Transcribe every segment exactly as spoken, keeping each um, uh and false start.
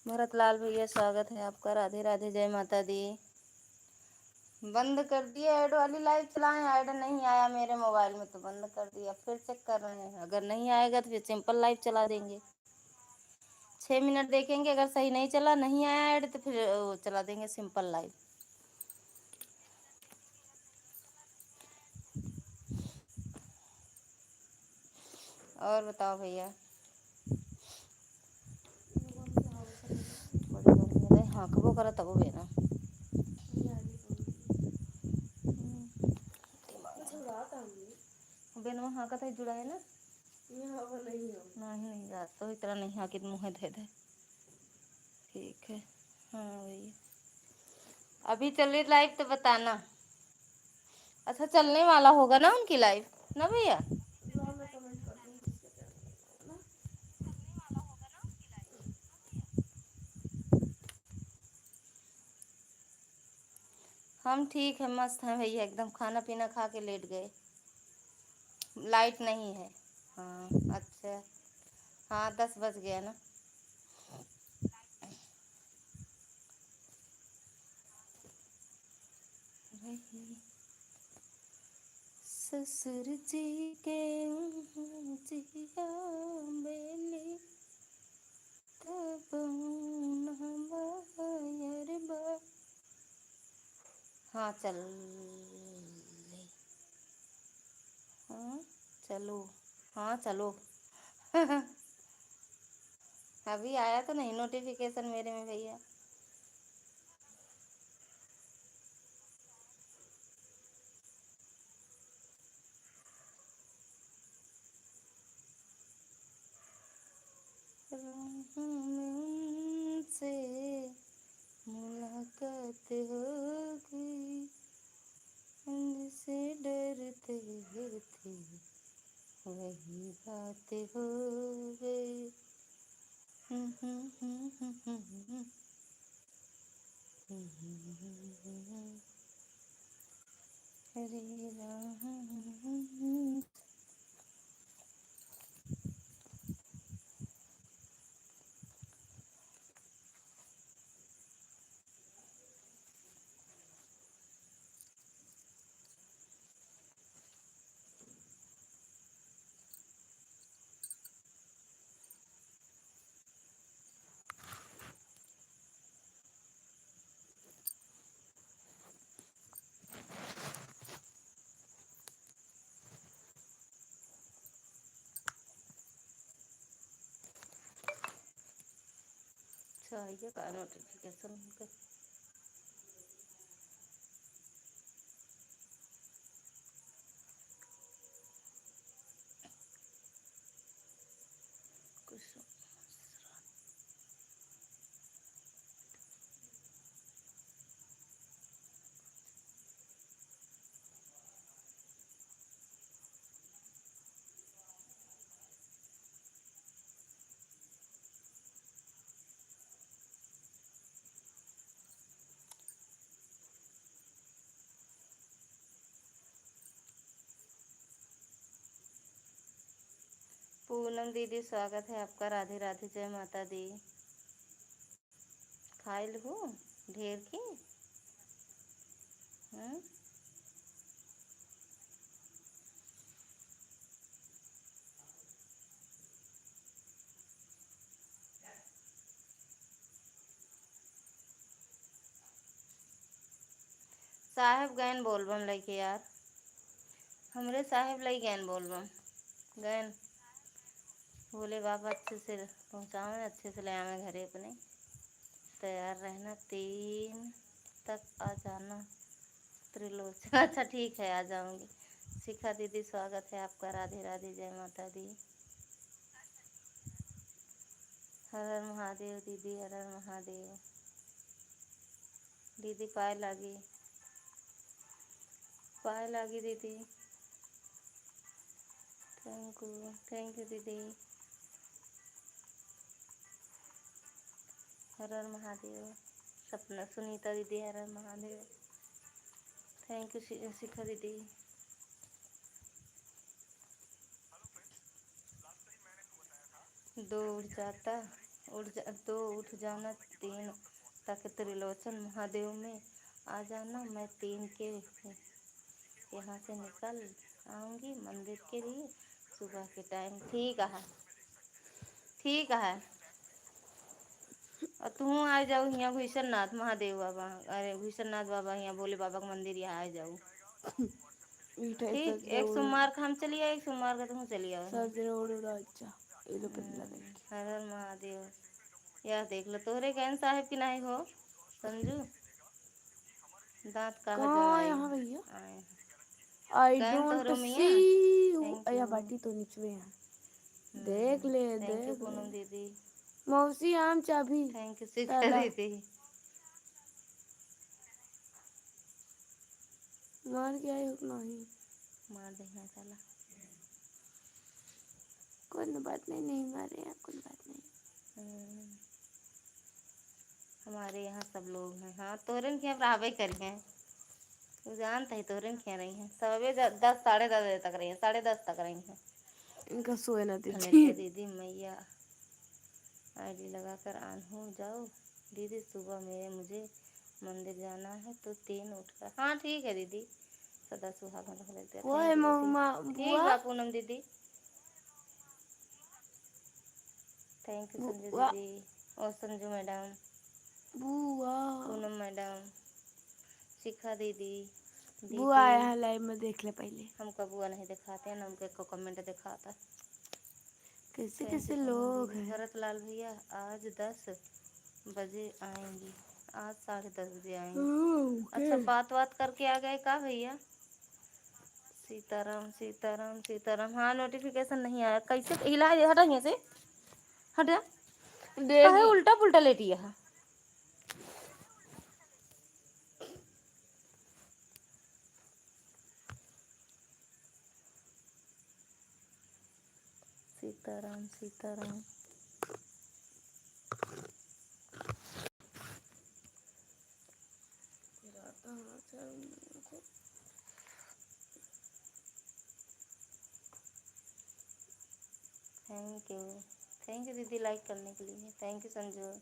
भरत लाल भैया, स्वागत है आपका। राधे राधे, जय माता दी। बंद कर दिया ऐड वाली लाइव चलाएं, ऐड नहीं आया मेरे मोबाइल में तो बंद कर दिया, फिर चेक कर रहे हैं, अगर नहीं आएगा तो फिर सिंपल लाइव चला देंगे। छः मिनट देखेंगे, अगर सही नहीं चला, नहीं आया ऐड तो फिर वो चला देंगे सिंपल लाइव। और बताओ भैया। बड़ी गर्मी है, हाँकबो करा तबो बेना। बेनवा हाँकत है, जुड़ा है ना? नहीं, नहीं जात, तो इतना नहीं हाँकित, मुँह धे दे। ठीक है, हाँ भैया, अभी चल रही लाइव तो बताना। अच्छा, चलने वाला होगा ना उनकी लाइव, ना भैया? हम ठीक है, मस्त हैं भैया, एकदम खाना पीना खा के लेट गए। लाइट नहीं है। हाँ, अच्छा, हाँ, दस बज गया ना। ससुर जी के जिया बेली तब न बायर बा। हाँ, चल। हाँ, चलो। हाँ, चलो। अभी आया तो नहीं नोटिफिकेशन मेरे में भैया। उनसे मुलाकात हो गई, उनसे डरते थे, वही बात हो गई। हरे राम। अच्छा, ये का नोटिफिकेशन हमके? कुछ पूनम दीदी, स्वागत है आपका। राधे राधे, जय माता दी। खाइल हो ढेर के? हम्म? साहेब गएन बोलबम लइके यार, हमरे साहेब लइ गएन बोलबम, गएन। भोले बाबा अच्छे से पहुँचावें, अच्छे से ले आवें घरे अपने। तैयार रहना, तीन तक आ जाना त्रिलोचन। अच्छा ठीक है, आ जाऊँगी। शिखा दीदी, स्वागत है आपका। राधे राधे, जय माता दी। हर हर महादेव दीदी, हर हर महादेव। दीदी पाए लागी, पाए लागी दीदी। Thank you, thank you दीदी। हर हर महादेव। सपना, सुनीता दीदी, हर हर महादेव। Thank you शि-, शिखा दीदी। दौड़ जाता। उठ जा, तो उठ जाना तीन तक त्रिलोचन महादेव में आ जाना, मैं तीन के यहाँ से निकल आऊँगी मंदिर के लिए सुबह के टाइम। ठीक है, ठीक है। और तू आ जाओ हियाँ घुईसरनाथ महादेव बाबा, अरे घुईसरनाथ बाबा हियाँ भोले बाबा का मंदिर यहाँ आ जाओ। ठीक, एक सोमवार का हम चलिए, एक सोमवार का तुम चलिए आओ। सब जने उड़ उड़ अच्छा, ये लो पतला हम्म, देख। हर हर महादेव। यह देख लो, तोहरे गैन साहेब की नहीं हो, संजू? दांत कहाँ कहाँ जमाई? यहाँ भैया? आए। I गैन don't तोहरे मियाँ? See you। Thank अया you। बाटी तो निचवे है। हम्म, देख ले, thank you देख पूनम ले। दीदी। मौसी आम चाबी। Thank you, सीता ताला। दीदी। मार के आई हो कि नहीं? मार दे यहाँ साला। कोई न बात नहीं, नहीं मारे हैं, कोई बात नहीं। हम्म। हमारे यहाँ सब लोग हैं। हाँ, तोहरे न खियाँ रहबे करी हैं। तू जानत है, तोहरे न खियाँ रही हैं। सबे द-, दस, साढ़े दस बजे तक रही हैं, साढ़े दस तक रही हैं। इनका सोए ना देती। अनिता दीदी, मैया ID लगाकर on हो जाओ। दीदी, सुबह में मुझे मंदिर जाना है, तो तीन उठकर, हाँ, ठीक है दीदी, सदा सुहागन रहो। वो है महुआ ठीक बुआ। बा पूनम दीदी। Thank you संजू बुआ। दीदी और संजू मैडम, बुआ। पूनम मैडम, शिखा दीदी, बुआ दीदी। आया है live में, देख ले पहले। हमका बुआ नहीं दिखाते हैं, ना हमके को comment दिखाता। कैसे कैसे लोग हैं। भरत लाल भैया आज दस बजे आएंगी, आज साढ़े दस बजे आएंगी। ओके। अच्छा, बात बात करके आ गए का भैया? सीताराम, सीताराम, सीताराम। हाँ, notification नहीं आया। कैसे हिला, हटा यहाँ से, हटा। काहे उल्टा पुल्टा लेटी है? सीताराम, सीताराम। Thank you, thank you दीदी, like करने के लिए। Thank you संजू।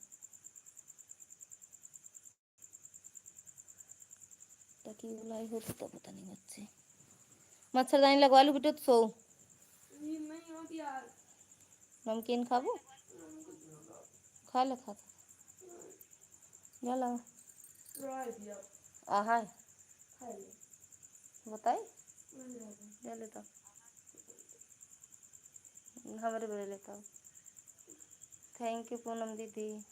ताकि उलाई हो तो पता नहीं बच्चे। मच्छरदानी लगवा लू बेटो तो सो। नमकीन खाबो? खा ले, खा ले। जा लाओ। आहा। बताई? जा ले तो। हमरे बड़े लेता हूँ। Thank you पूनम दीदी।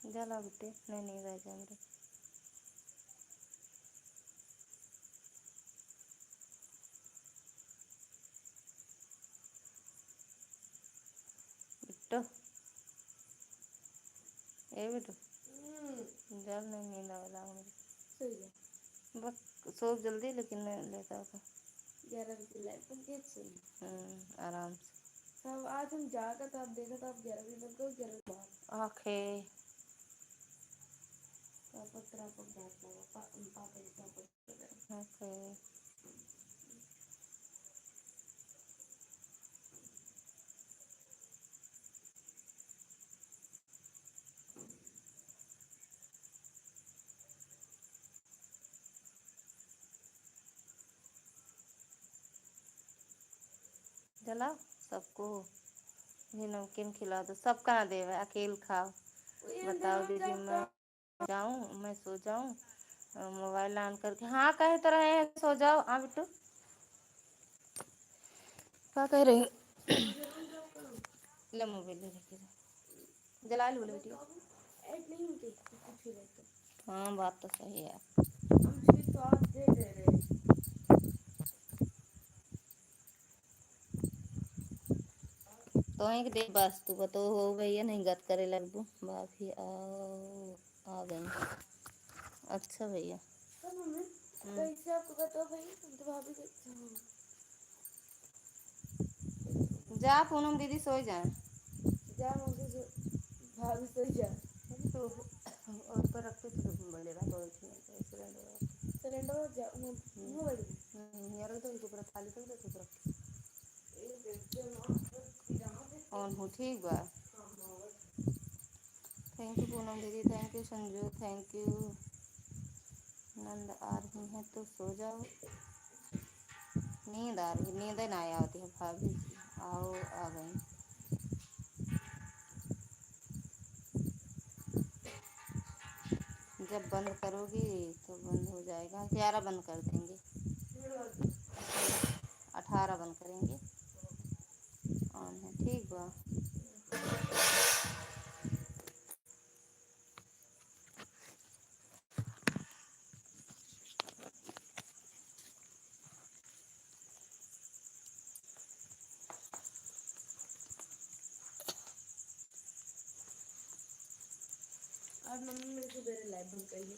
जला बेटे, नहीं, नहीं रह जा मेरे। बिट्टू, ए बिट्टू, जल नहीं नींद आवेला हमरे। बस, सोच जल्दी, लेकिन नहीं लेता था। ग्यारह बजे लाइट बंद किया, सुन। हम्म, आराम से। तब आज हम जागत, आप देखत, आप ग्यारह बजे बंद करो, ग्यारह बजे बाहर। आखे। पापा, तेरा पापा बहुत लगा, पा-, पापा जी, पापा। Okay। चला, सबको भी नमकीन खिला दो, सबका ना देवे, अकेल खाओ। बताओ दीदी, मैं जाऊं, मैं सो जाऊं, अ, mobile on करके। हाँ, कहे तो रहे हैं, सो जाओ। हाँ, बिट्टू, का कह रही? ले, mobile ले लेके जा। जला लो, ले, बेटी। हाँ, बात तो सही है। तो एक दे बस, तू बतो हो भैया, नहीं गत करे लगबू। भाभी आओ, आ गई। अच्छा भैया। तो मम्मी, हम्म। कैसे आपको बताओ भाई, हम तो भाभी के, जा पूनम दीदी सोई जा। जा मम्मी सो, भाभी सोई जा। तो, और ऊपर रख के तो बोले रहा, बहुत ही ऐसे सिलेंडर रख। सिलेंडर जा, वो, हम्म। वो वाली। हम्म, ये रख दो, इनको पूरा खाली कर दो, तो रख। ऑन हो, ठीक बा। Thank you पूनम दीदी, thank you संजू, thank you। नंद आ रही हैं तो सो जाओ। नींद आ रही, नींद ना आवती है भाभी जी। आओ, आ गई। जब बंद करोगी तो बंद हो जाएगा। ग्यारह बंद कर देंगे, अठारह बंद करेंगे। ऑन है, ठीक बा। आज मम्मी मेरे को मेरे लाइव बंद कर ली।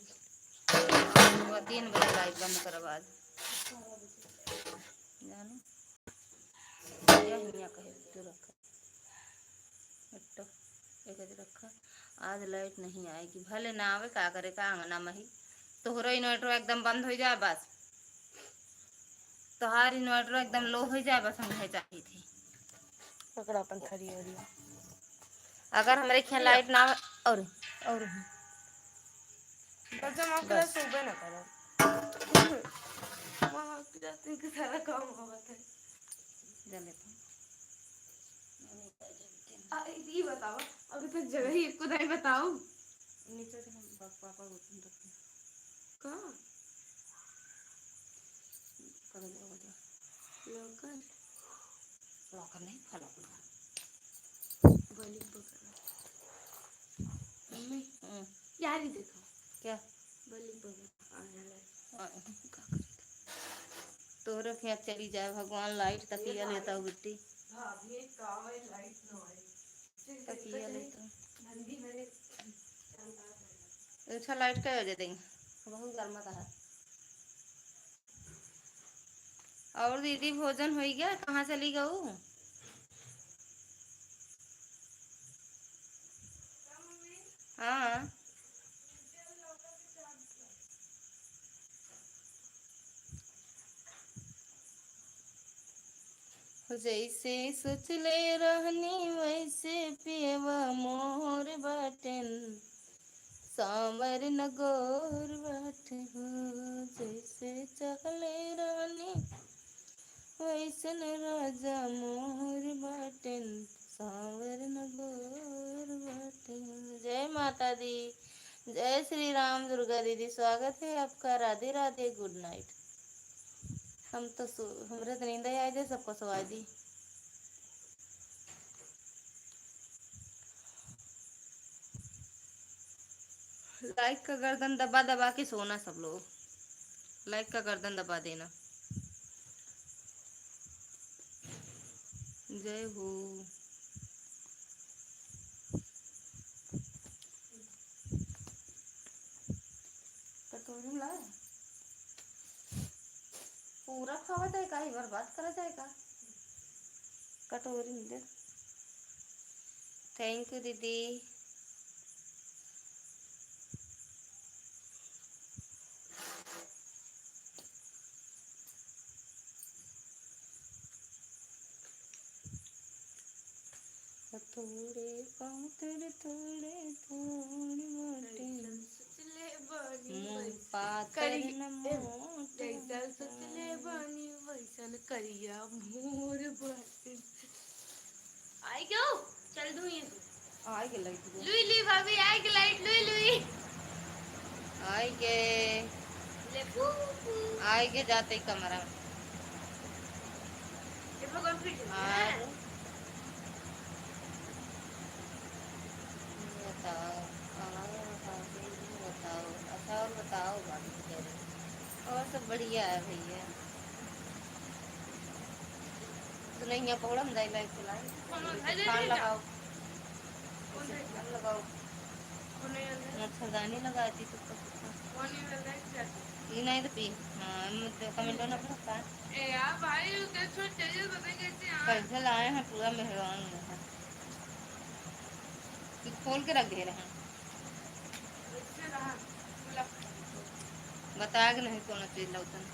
वो तीन बजे लाइव बंद करवा दे। जाने। या हियाँ कहे तू रख। हटो, एक जगह रखा। आज लाइट नहीं आएगी, भले ना आवे, का करे, का अंगना में ही। तोहरो इन्वर्टर एकदम बंद हो जाए बस। तोहार इन्वर्टर एकदम लो हो जाए बस, हम यह चाही थी। पकड़ा अपन खड़ी हो रही। अगर हमरे खें लाइट ना आवे, और, और बस जमा के बस। सुबह ना करो। वहाँ के जाते हैं कि सारा काम होता है। जा लेता हूँ। आ, ये बताओ, अभी तो जगह ही एक को नहीं बताओ। नीचे से हम बा-, पापा को तुम रखो। कहाँ? कहाँ जाओ, जाओ। लॉकर। लॉकर नहीं, फला फला। बलिक बकरा। मम्मी, हम्म। यार ही देखो। क्या? बलिक बकरा। हाँ, का करे? तोहरे फेंक चली जाए भगवान, लाइट त पिया लेता हो बिट्टी। भाभी, का है, लाइट ना आई। त पिया लेता। अच्छा, लाइट कै बजे देंगे? बहुत गर्मा त है। और दीदी, भोजन होइ गया? कहाँ चली गऊ? हाँ। जैसे सोचले रहनी वैसे पियवा मोर बाटेन, सांवर न गोर बाटे हो। जैसे चहले रहनी वैसन राजा मोर बाटेन, सांवर न गोर बाटेन। जय माता दी, जय श्री राम दुर्गा दीदी, स्वागत है आपका। राधे राधे, गुड नाइट। हम तो सो-, हमरे तो नींद आ जाए, सबको सोवा दी। लाइक का गर्दन दबा दबा के सोना सब लोग, लाइक का गर्दन दबा देना। जय हो। कटोरी में लाए? पूरा खावा जाए का, ही बर्बाद करा जाए का? कटोरी में दे। Thank you दीदी। तोड़े पाँव तेरे तोड़े तोड़ बाटे। जैसन सोचले बानी मुँह वैसन पातर करी-, न ए, मोट जैसन सोचले बानी वैसन करिया मोर बाटे। आई क्यों? चल दूँ ये। आई के लाइट गो। लुई, लुई भाभी, आई के लाइट, लुई, लुई। आई के। ले फू, फू। आई के जाते ही कमरा। ये भगवान फिर से और बताओ, और बताओ, बताओ। अच्छा, और बताओ भाभी, क्या रे? और सब बढ़िया है भैया। तो नहीं, यहाँ पकड़ो, हम जाए लाइट चलाए। कौन है? ले, ले, ले, ले। फैन लगाओ। कौन है? फैन लगाओ। कौन है? मच्छरदानी लगा दी तो। कौन है? ये नहीं तो पी। हाँ, हम तो कमेंट ना पढ़ता। ए यार भाई, उधर छोड़ चलिए, पता कैसे यहाँ? पैसा लाए हैं, पूरा मेहरबान है। ये खोल के रख दे रहे हैं। बता के नहीं कोनो चीज लौटन।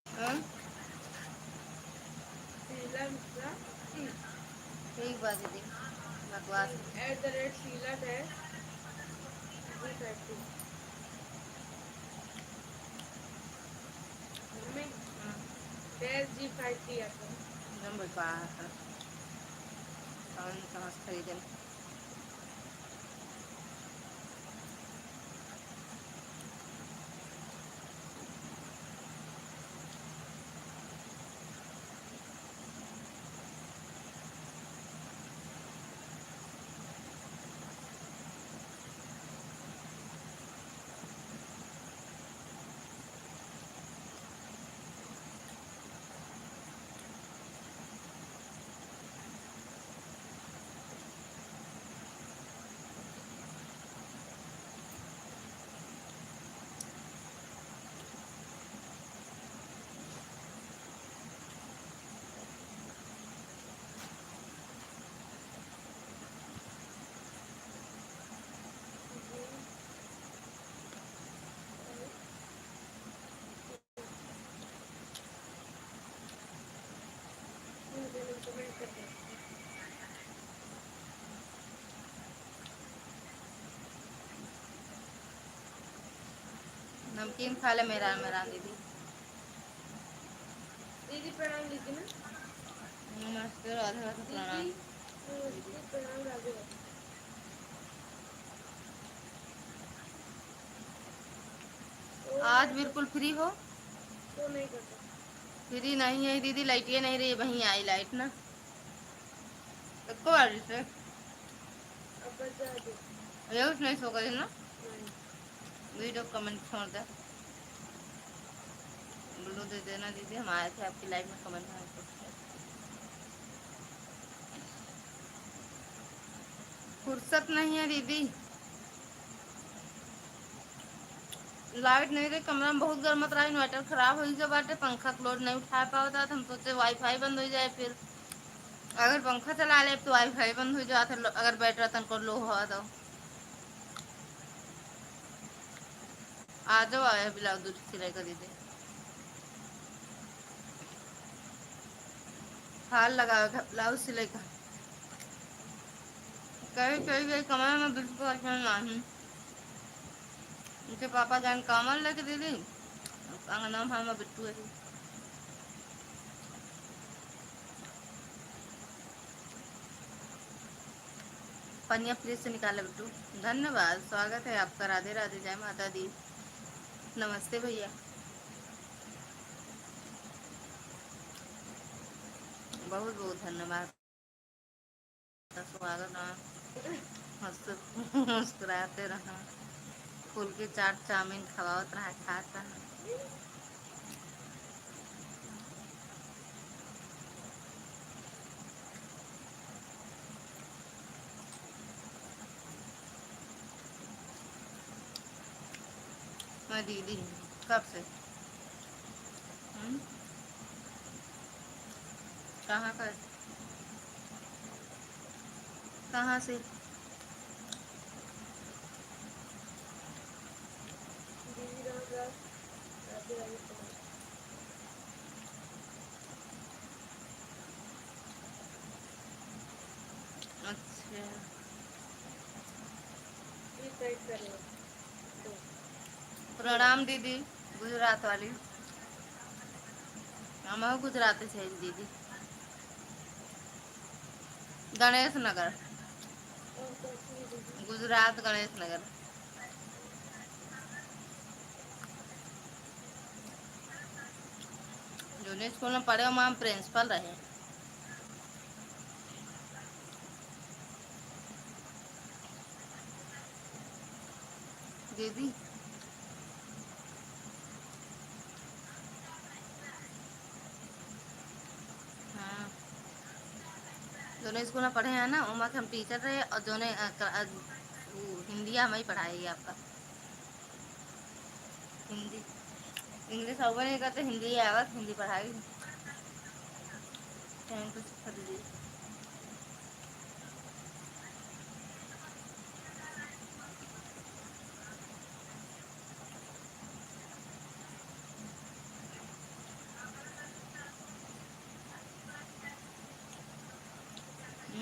हाँ? शीला मिश्रा। ठीक बा दीदी, बकवास। At the rate शीला dash जी five T। मम्मी, हाँ। Dash जी five T आता है। नंबर पा आता। कौन कहाँ से खरीदन? नमकीन खा ले मेरा, मेरा दीदी। दीदी प्रणाम लीजिए ना। नमस्ते, राधे राधे, प्रणाम। दीदी, नमस्ते, प्रणाम, राधे राधे। आज बिल्कुल free हो? तो नहीं करता। Free नहीं है दीदी, लाइटिए नहीं रही, वहीं आई लाइट ना। एको बार से। अब बचा दे। ये उसने सो गई ना? नहीं। Video comment छोड़ दे। लूडो दे देना दीदी, हम आए थे आपकी live में comment करने। फुर्सत नहीं है दीदी, लाइट नहीं रही, कमरा में बहुत गरमत रहा, inverter खराब हो गया बाटे, पंखा के load नहीं उठा पावत, हम सोचे Wi-Fi बंद हो जाए, फिर अगर पंखा चला ले तो Wi-Fi बंद हो जात है, अगर battery तनको low हो तो। आ जाओ, आया ब्लाउज दूसरी सिलाई कर दीजिए। फाल लगावे का ब्लाउज सिलाई का। कहीं, कहीं, कहीं कमरा में बिल्कुल अच्छा नहीं। उनके पापा जान कामर लेके दे दी, अंगना में हमारा बिट्टू है। पनिया फ्रिज से निकाल ले बिट्टू। धन्यवाद, स्वागत है आपका। राधे राधे, जय माता दी। नमस्ते भैया, बहुत बहुत धन्यवाद। स्वागत है। हंस-, मुस्कुराते रहा। फूल के चाट चाउमीन खवावत रहा, खात रहा। मैं दीदी, कब से? हम्म? कहाँ का? कहाँ से? अच्छा। प्रणाम दीदी, गुजरात वाली। हम गुजरात से हैं दीदी। गणेश नगर, गुजरात, गणेश नगर। जौने स्कूल में पढ़े, वहाँ हम प्रिंसिपल रहे। दीदी, हाँ, जौने स्कूल में पढ़े हैं ना, वहाँ के हम टीचर रहे और जौने, अ, क-, अ, उ हिंदिया हम ही पढ़ाए आपका। हिंदी, इंग्लिश आवे नहीं करते, हिंदी आवत, हिंदी पढ़ाई। Thank you, सुखा दीदी।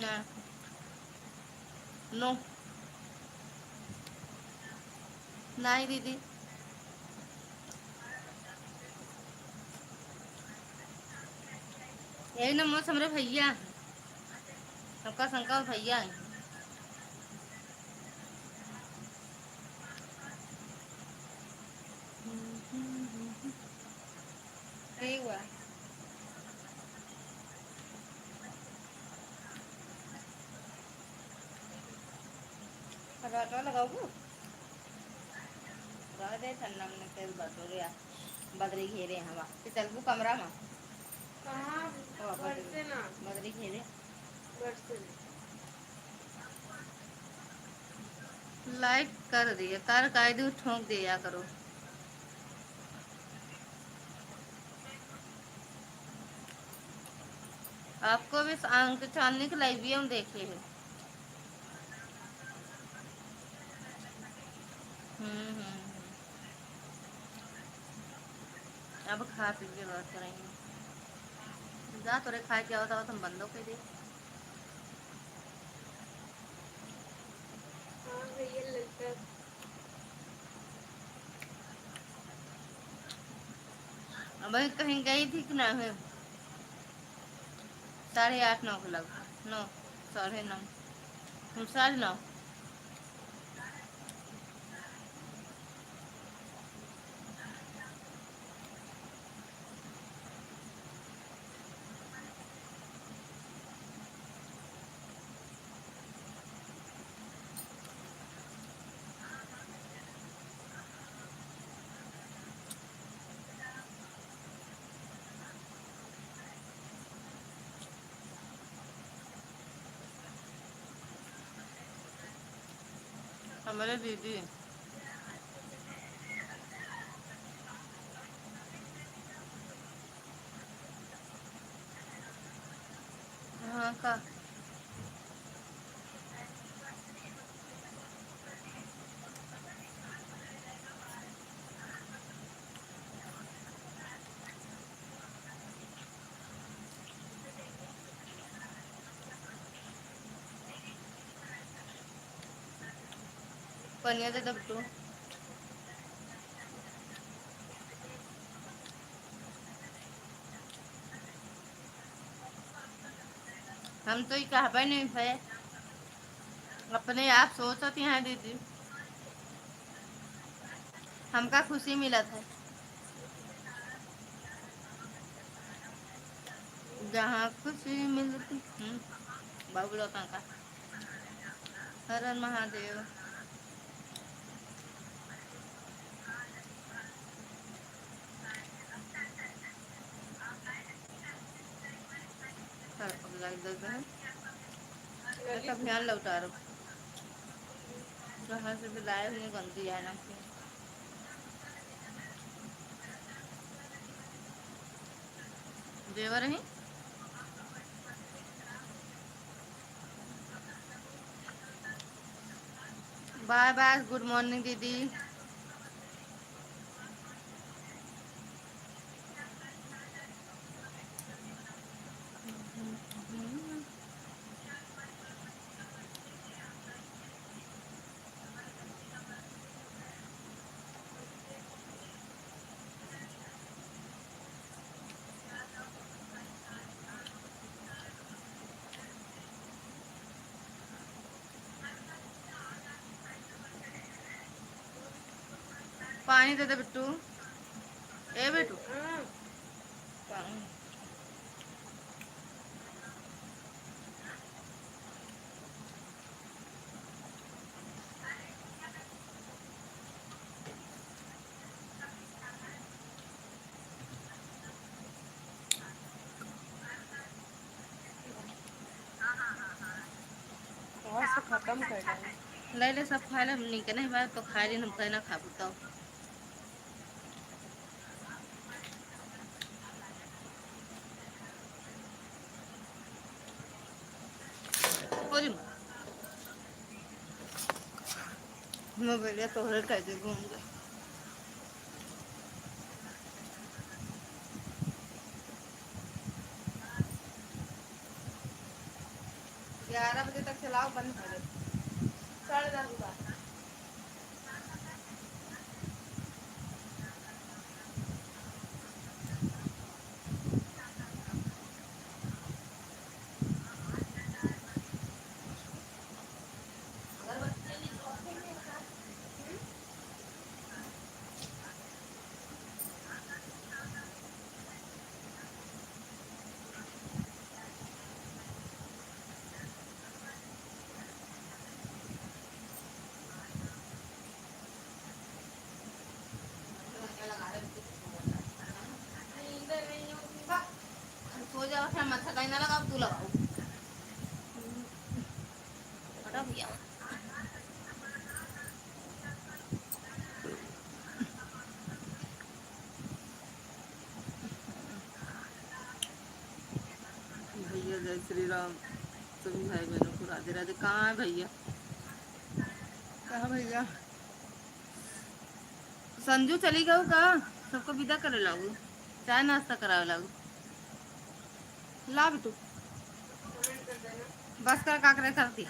ना। No। नहीं दीदी। यही ना मौसम रे भैया। सबका शंकर भैया है। ठीक बा। फटाका लगाऊ? रह दे, ठंडा में तेल बदल गया। बदरी घेरे हवा। तो चलबू कमरा में? कहाँ? ओ, घर बदरी, से ना। बदरी घेरे। घर से ना। Like कर दिया, कर कायदे ठोक दिया करो। आपको भी सा-, चांदनी के लाइव भी हम देखे हैं। हम्म, हम्म, हम्म। अब खा पी के बात करेंगे। जा, तोरे खाए के आवत, आवत हम बंदो कर दे। हाँ भैया, ललका। अब कहीं गई थी कि ना है? साढ़े आठ, नौ के लग, नौ, साढ़े नौ, हम साढ़े नौ। हमरे दीदी। हाँ का? पनिया दे दो बिट्टू। हम तो ई कहबे नहीं भए। अपने आप सोचत ही हैं दीदी, हमका खुशी मिलत है। जहाँ खुशी मिलती, हम्म, बाबू लोगन का। हर हर महादेव। सर, अब लाइट दे दे। ये सब ध्यान लौटा रहो। जहाँ से भी लाए हुए गंदी आना से। देवर ही। बाय बाय, गुड मॉर्निंग दीदी। पानी दे दे बिट्टू। ए बिट्टू। पानी। और से खत्म कर दे। ले ले, सब खा ले, हमनी के नहीं बा तो खा ले, हम कहना खाबू तो। बोली माँ। मोबाइल तोहरे कैसे घूम गए। ग्यारह बजे तक चलाओ, बंद कर दे। साढ़े दस बजे। सो जाओ, फिर मच्छरदानी ना लगाओ, तू लगाओ। हटा भैया। भैया जय श्री राम, सभी भाई बहनों को राधे राधे। कहाँ है भैया? कहाँ भैया? संजू चली गऊ का? सबको विदा करे लागू, चाय नाश्ता करावे लागू। ला बिट्टू, बस कर, का करे करती।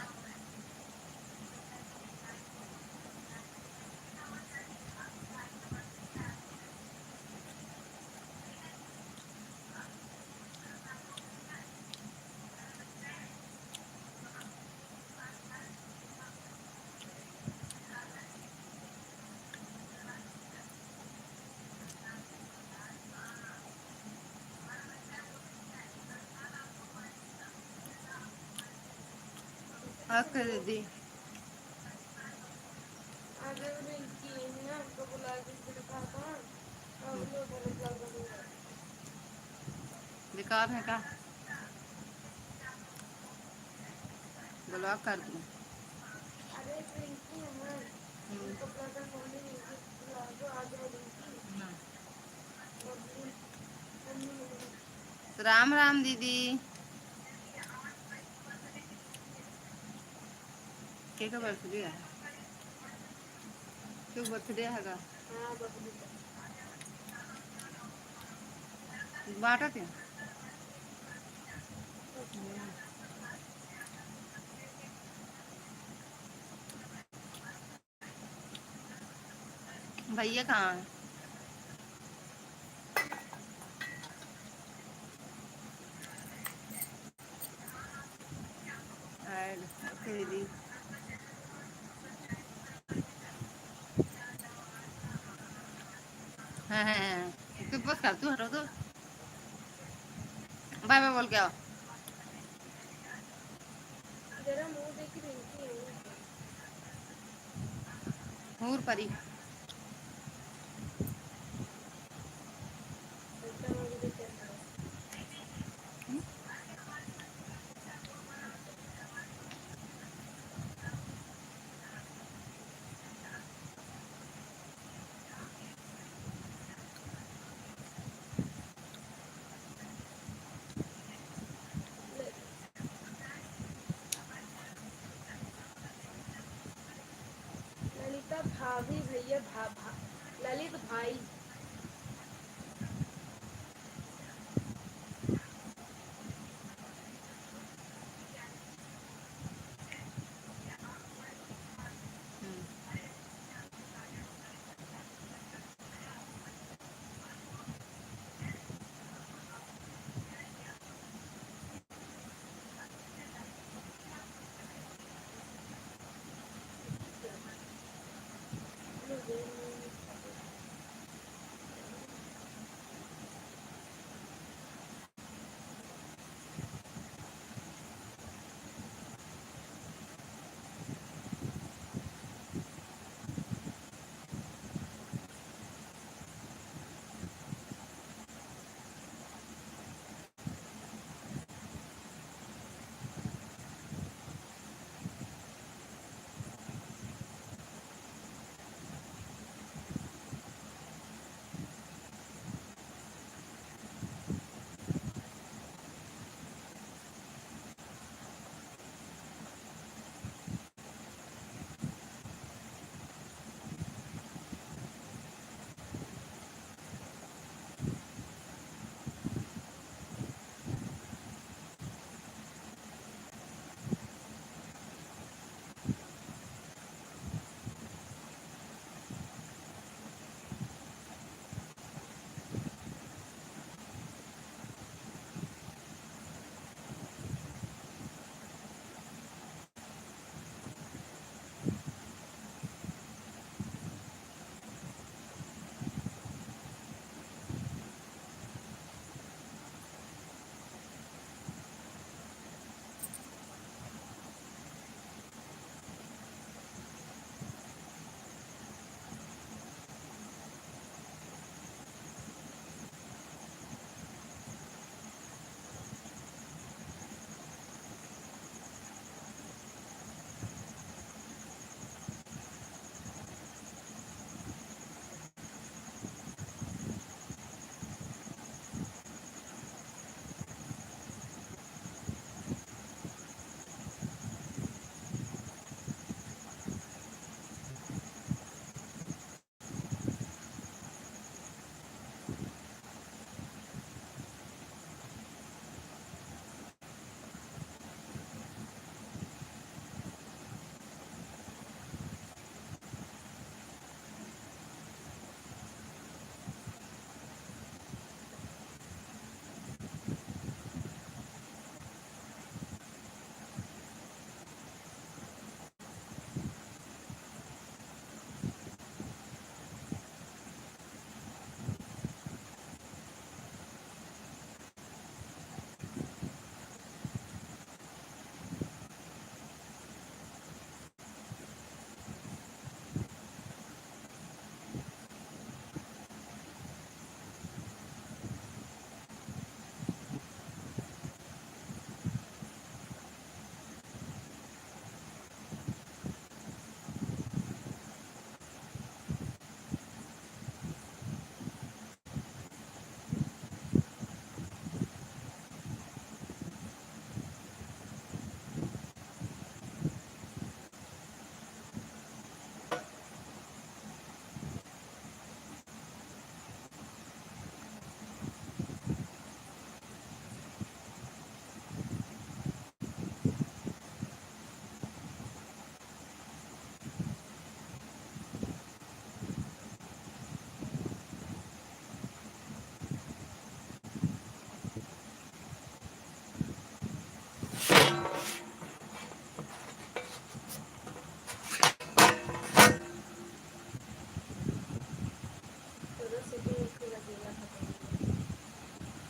हाँ, कर दी। बेकार है का? ब्लॉक कर दूँ? हम्म। ना। राम राम दीदी। के का बर्थडे है? के बर्थडे है का? बाटा थे। भैया कहाँ है? ऐड, ओके दीदी। हाँ, हाँ, हाँ। तू बस कर, तू हटो तो। बाय बाय बोल के आओ। हूर परी। ललिता भाभी, भैया, भा-, भा-, ललित भाई।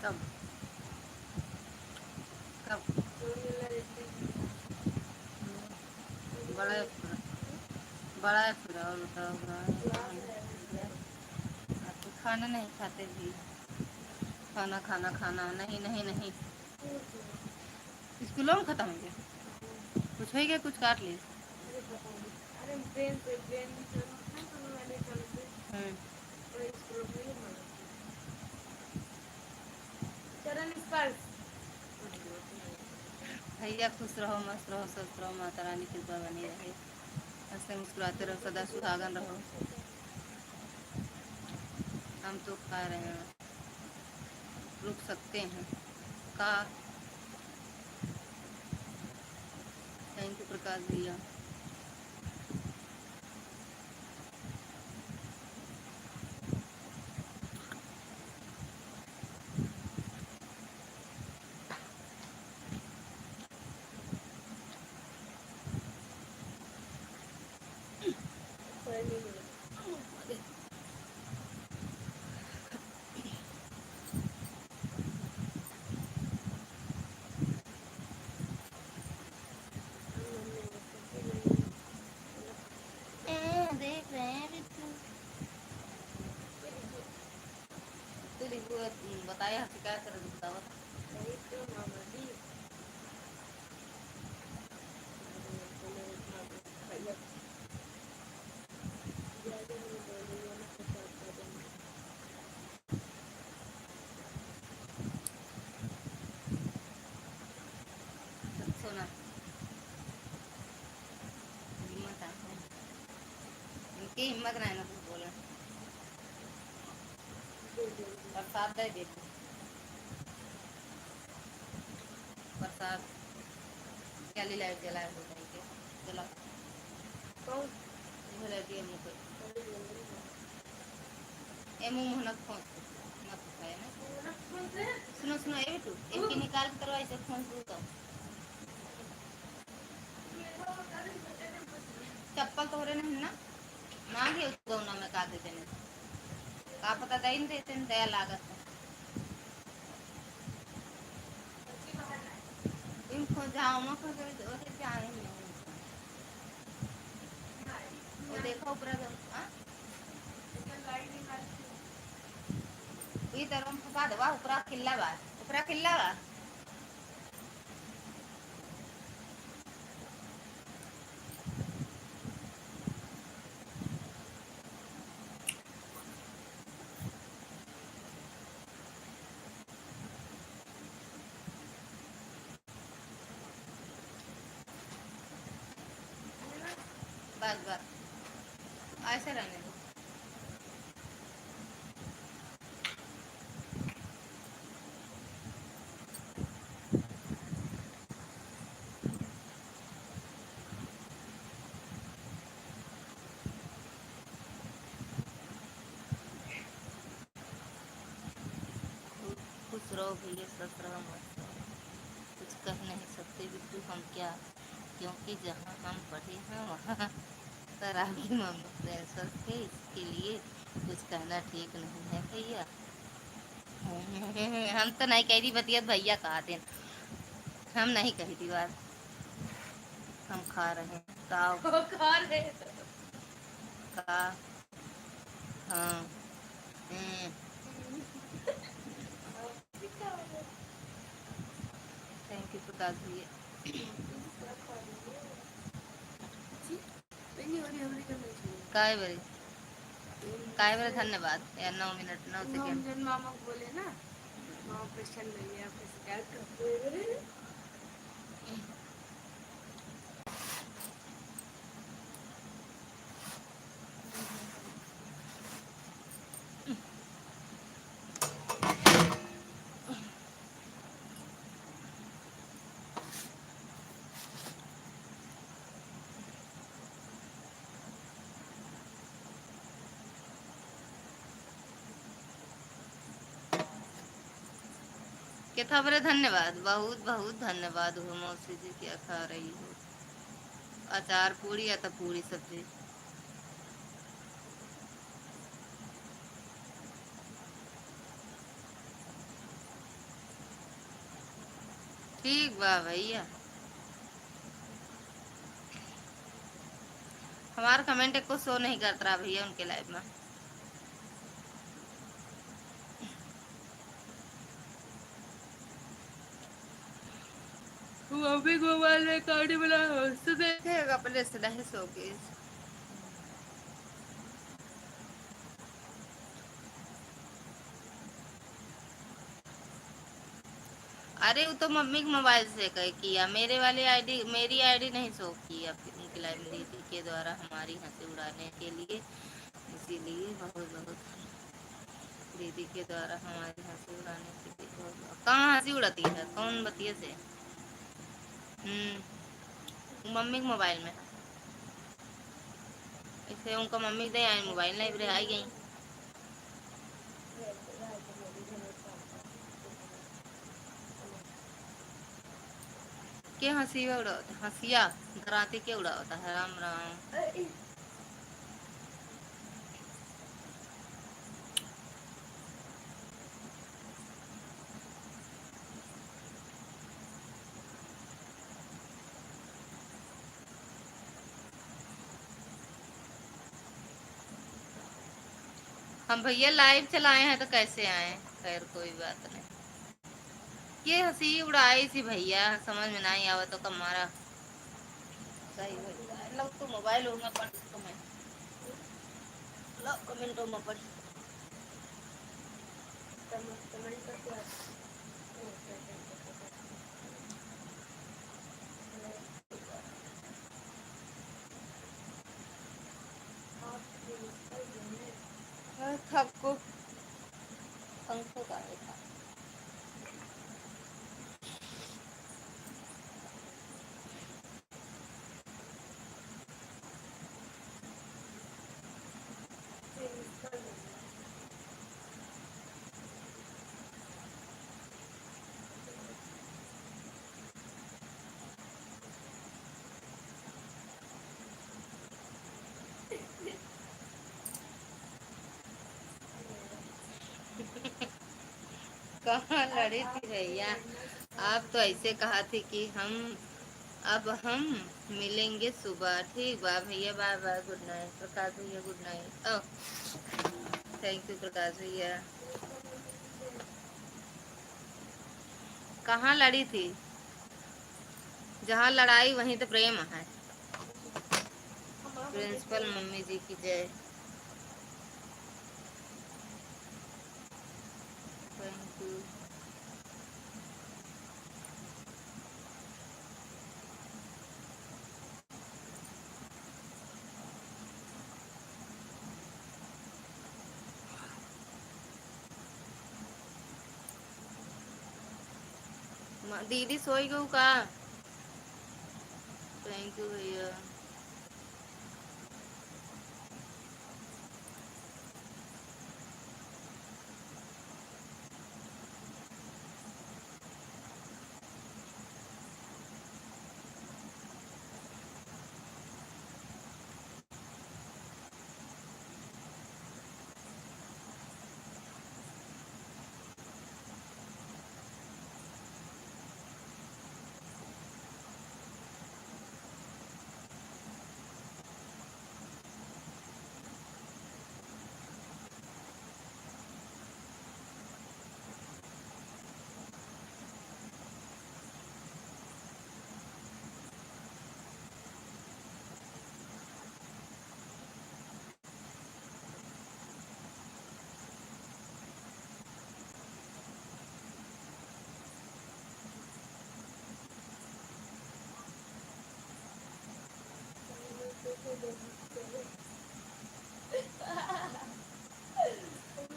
कब? कब? बड़ा है पूरा, बड़ा है पूरा, और बताओ, बड़ा है। आप तो खाना नहीं खाते भी, खाना, खाना, खाना, नहीं, नहीं, नहीं। स्कूलों में खत्म हो गया, कुछ हो गया, कुछ काट लिए। अरे, ब्रेन पे, ब्रेन भी चल रहा है, तो मैं नहीं चलती। हम्म। तो स्कूल में ही मारो। चरण स्पर्श। भैया खुश रहो, मस्त रहो, स्वस्थ रहो, माता रानी कृपा बनी रहे, हंसते मुस्कुराते रहो, सदा सुहागन रहो। हम तो खा रहे हैं, रुक सकते हैं का? Thank you प्रकाश भैया। ए, देख रहे हैं बिट्टू। तू लिखो, बताया, शिकायत कर बतावा। सोना, हिम्मत आ, इनकी हिम्मत ना है ना कुछ बोले। प्रसाद दे दे। प्रसाद, क्या ले लाए, जलाए हो जाएंगे, जला। कौन? ये ले दिए मुँह पे। ए मुँह, मुँह न खोंस, न खोंस है ना। सुनो, सुनो, ए बिट्टू, एक के निकाल के तरवा ऐसे खोंस दू तो। चप्पल तोहरे नहीं ना, मांगे उस गौना में का दे देने। का पता दे न देते न, दया लागत है। इनको जाओ, मैं खुद ओके जाए नहीं। वो देखो ऊपर, हाँ? ई तरह में फंसा देवा, ऊपरा खिल्ला बा, ऊपरा खिल्ला बा। बस, बस, ऐसे रहने दो। खुश रहो भैया, स्वस्थ रहो, मस्त रहो। कुछ कह नहीं सकते बिट्टू हम क्या, क्योंकि जहाँ हम पढ़े हैं वहाँ शराबी मामला प्रिंसिपल थे, इसके लिए कुछ कहना ठीक नहीं है भैया। हम तो नहीं कही थी बतिया, भैया कहा थे, हम नहीं कही थी बात। हम खा रहे हैं, ताव। खा रहे हैं। का? हाँ। हम्म। Thank you प्रकाश भैया। काय बरे, काय बरे धन्यवाद यार, नौ मिनट, नौ second। जन मामा बोले ना, मामा प्रसन्न भैया आपके शिकायत करते हैं। केथा बरे धन्यवाद, बहुत बहुत धन्यवाद हो मौसी जी, क्या खा रही हो? अचार पूड़ी या तो पूड़ी सब्जी। ठीक बा भैया, हमार comment एको show नहीं करत रहा भैया उनके live में। वो अभी mobile में account बना हो, उससे देखे अपने से नहीं show के। अरे, वो तो मम्मी के mobile से कहे किया, मेरे वाली ID, मेरी ID नहीं show की आपकी, उनकी live में दीदी के द्वारा हमारी हंसी उड़ाने के लिए, इसीलिए बहुत बहुत दीदी के द्वारा हमारी हंसी उड़ाने के लिए बहुत बहुत। कहाँ हंसी उड़ाती है, कौन बतिये से? हम्म, मम्मी के mobile में। इसे उनका मम्मी दे आई mobile, नहीं रे, आई गई। के हंसी उड़ावत, हंसिया धराती के उड़ावत है, राम राम। हम भैया live चलाए हैं तो कैसे आए? खैर, कोई बात नहीं। के हंसी उड़ाई सी भैया, समझ में नहीं आवा तो कमारा। सही भैया, लो तू mobile में पढ़, comment, लो comment में पढ़। हाँ, थको। पंखो का देखा। कहाँ लड़ी थी भैया, आप तो ऐसे कहा थी कि हम, अब हम मिलेंगे सुबह। ठीक बा भैया, bye bye, good night प्रकाश भैया, good night। Oh, thank you प्रकाश भैया। कहाँ लड़ी थी? जहाँ लड़ाई वहीं तो प्रेम है। प्रिंसिपल मम्मी जी की जय। Thank you। म-, दीदी सोई गऊ का? Thank you भैया।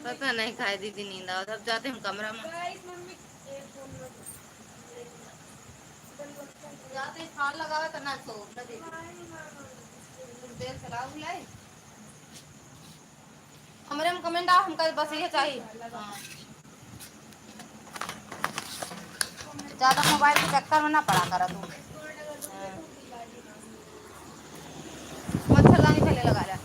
पता नहीं काहे दीदी नींद आवत। अब जाते हम कमरा में। जाते fan लगावे तो ना सो, ना दीदी। तुम तेल चलाओ बुलाई। हमरे में comment आ, हमका बस ये चाहिए। हाँ। ज्यादा mobile के चक्कर में ना पड़ा करा तू। हाँ। मच्छरदानी पहले लगा ले।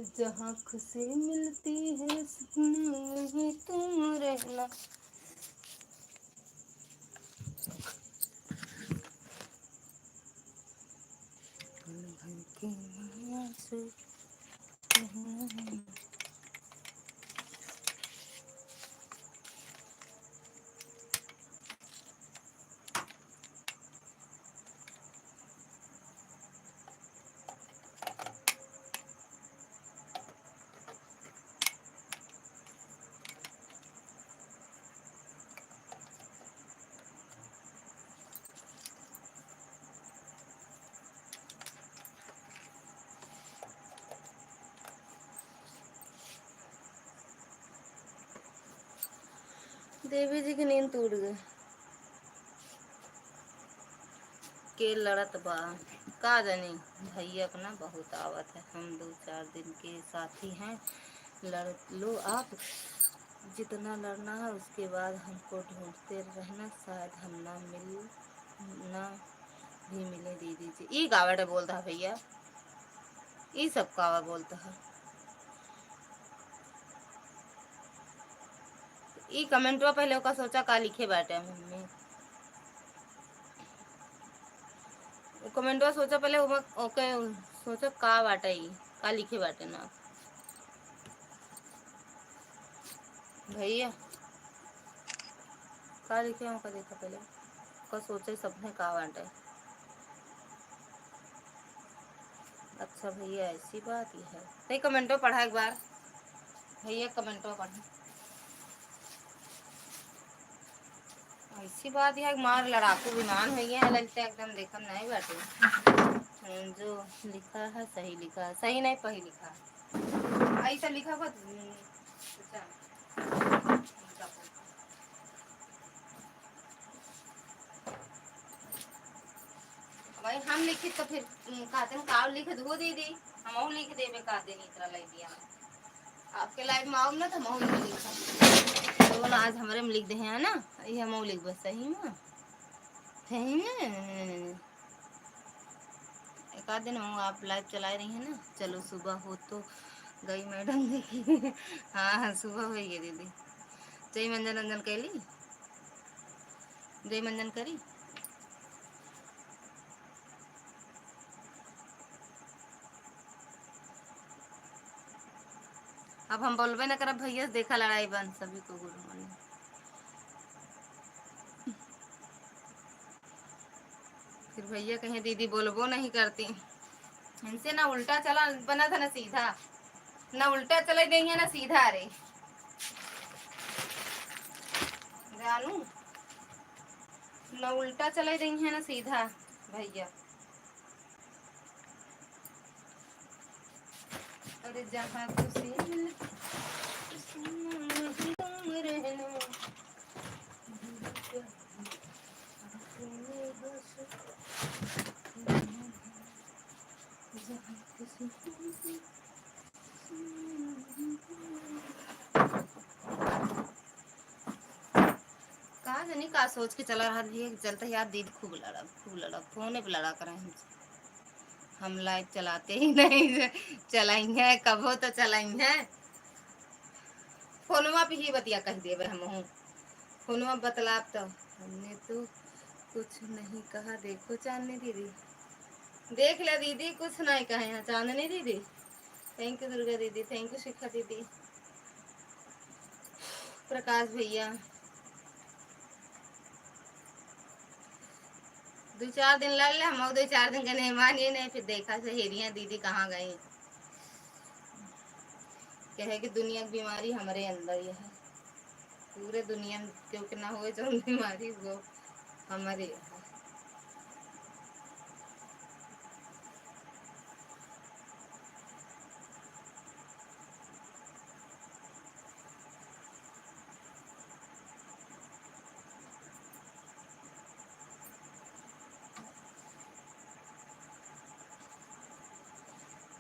जहाँ खुशी मिलती है सुकून वहीं तुम रहना। पल भर के माया से देवी जी के नींद टूट गए। के लड़त बा, का जानी। भैया के ना बहुत आवत है, हम दो चार दिन के साथी हैं, लड़ लो आप, जितना लड़ना है उसके बाद हमको ढूंढते रहना, शायद हम ना मिल ना भी मिले दीदी जी। ई गावट बोलता है भैया, ई सब कावा बोलता है। ई कमेंटवा पहले ओका सोचा का लिखे बाटे मम्मी। उ कमेंटवा सोचा पहले ओमा, ओके सोचा का बाटे ई, का लिखे बाटे ना। भैया, का लिखे हैं, ओका देखा पहले। ओका सोचे सबने का बाटे। अच्छा भैया, ऐसी बात ही है। तई कमेंटो पढ़ा एक बार। भैया, कमेंटो पढ़ा। ऐसी बात है, मार लड़ाकू विमान हो गया है, लगता है एकदम देखम नहीं बाटे। जो लिखा है, सही लिखा है, सही नहीं, पही लिखा है। ऐसा लिखा हुआ, अच्छा। भाई, हम लिखी तो फिर, उम, कहते हैं, "काव लिख दो दीदी, हमहू लिख देबे," कहते हैं, इतना लाइव दिया। आपके लाइव में आऊँ ना, तो हमहू लिख देबे। तो बोला, "आज हमरे में लिख दे हैं ना, ये हमहू लिख बस सही में, सही में।" एक आध दिन हम आप लाइव चलाए रही हैं ना, चलो सुबह हो तो गई मैडम देखी। हाँ, हाँ, सुबह हो गई दीदी। जय मंजन, मंजन कैली, जय मंजन करी। अब हम बोलबे न करब भैया से, देखा लड़ाई बंद, सभी को गुरु मानी। फिर भैया कहे, "दीदी बोलबो नहीं करती।" इनसे ना उल्टा चला बना था ना सीधा, ना उल्टा चले देंगे ना सीधा। अरे जानू, ना उल्टा चले देंगे ना सीधा भैया। अरे जहाँ खुशी मिलती, वहीं तुम रहना। का जानी का सोच के चला रहत भैया, चलते यार दीदी खूब लड़ब, खूब लड़ब, फोने पे लड़ा करें हमसे। हम लाइव चलाते ही नहीं, चलाएंगे, कबो तो चलाएंगे। फोनवा पे ही बतिया कह देबे हमहू। फोनवा बतलाब तो, "हमने तो कुछ नहीं कहा, देखो चांदनी दीदी।" देख ले दीदी, कुछ नहीं कहे हैं चांदनी दीदी। Thank you दुर्गा दीदी, thank you शिखा दीदी, प्रकाश भैया। दो चार दिन लड़ ले, हम दो चार दिन के नहीं मानिए, नहीं फिर देखा सहेलियाँ दीदी कहाँ गई। कहे कि दुनिया की बीमारी हमरे अंदर ही है, पूरे दुनिया में क्यों के ना हुए जो बीमारी वो हमरे है।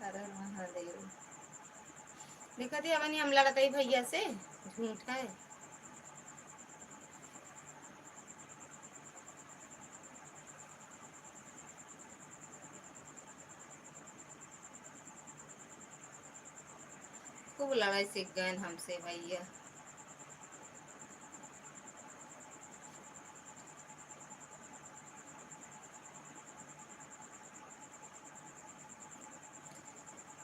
हर हर महादेव। देखा थी अबनी हम लड़त ही भैया से, झूठ है। लड़ाई सीख गए हमसे भैया।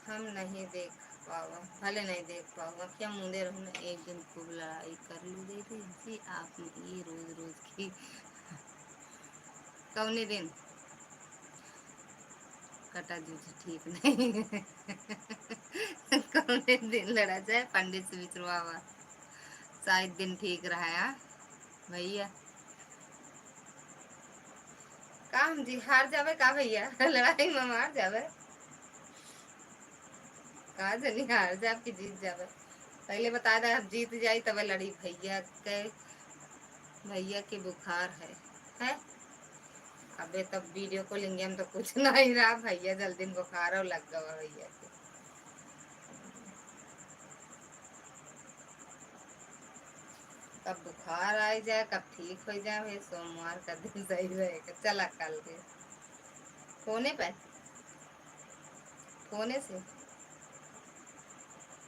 हम नहीं देख पावा, भले नहीं देख पावा, क्या मुंदे रहू ना, एक दिन खूब लड़ाई कर लू दे दे जी, आप ये रोज रोज की। कौने दिन? कटा जूझ ठीक नहीं। कौने दिन लड़ा जाए पंडित से विचरवावा, शायद दिन ठीक रहा है, हाँ भैया। का हम जी हार जावे का भैया? लड़ाई में हम हार जावे का? जनी हार जाब कि जीत जावे? पहले बता दे, हम जीत जाई तब लड़ी भैया के, भैया के बुखार है, है? अबे तब वीडियो कॉलिंग में तो कुछ नहीं रहा भैया, जल्दी में बुखार और लग गवा भैया के। कब बुखार आ जाए, कब ठीक हो जाए, भैया सोमवार का दिन सही रहेगा। चला कल के फोने पे, फोने से।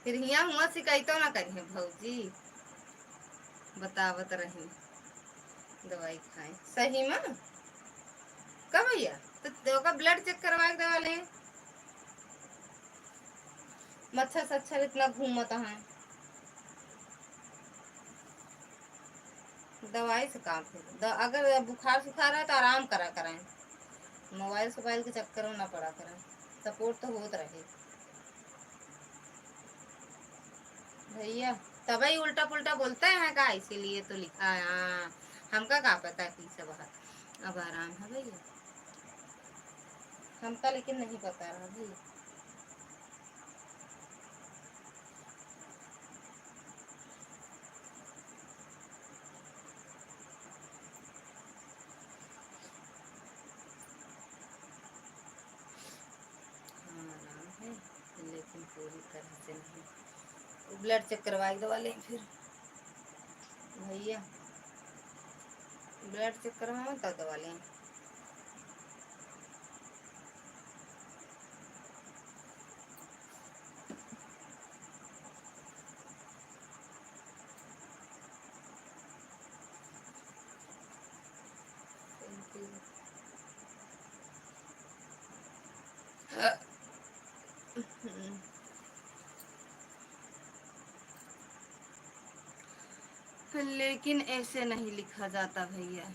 फिर हियाँ हुआ शिकायतों ना करिए भौजी, बतावत रही दवाई खाए सही में। का भैया, तो ओका ब्लड चेक करवा के दवा ले। मच्छर सच्छर इतना घूमत हैं, दवाई से काम फिर द-, अगर बुखार सुखार है तो आराम करा करें, मोबाइल सोबाइल के चक्कर में ना पड़ा करें, सपोर्ट तो होत रहे भैया। तबही उल्टा पुल्टा बोलते हैं का, इसीलिए तो लिखा है। हाँ, हमका का पता कि सब है। अब आराम है भैया, हमका लेकिन नहीं पता रहा भैया। हाँ, आराम है, लेकिन पूरी तरह से नहीं। ब्लड चेक करवाई दवा लें फिर भैया, ब्लड चेक करवाओ तब दवा लें। Thank you। लेकिन ऐसे नहीं लिखा जाता भैया।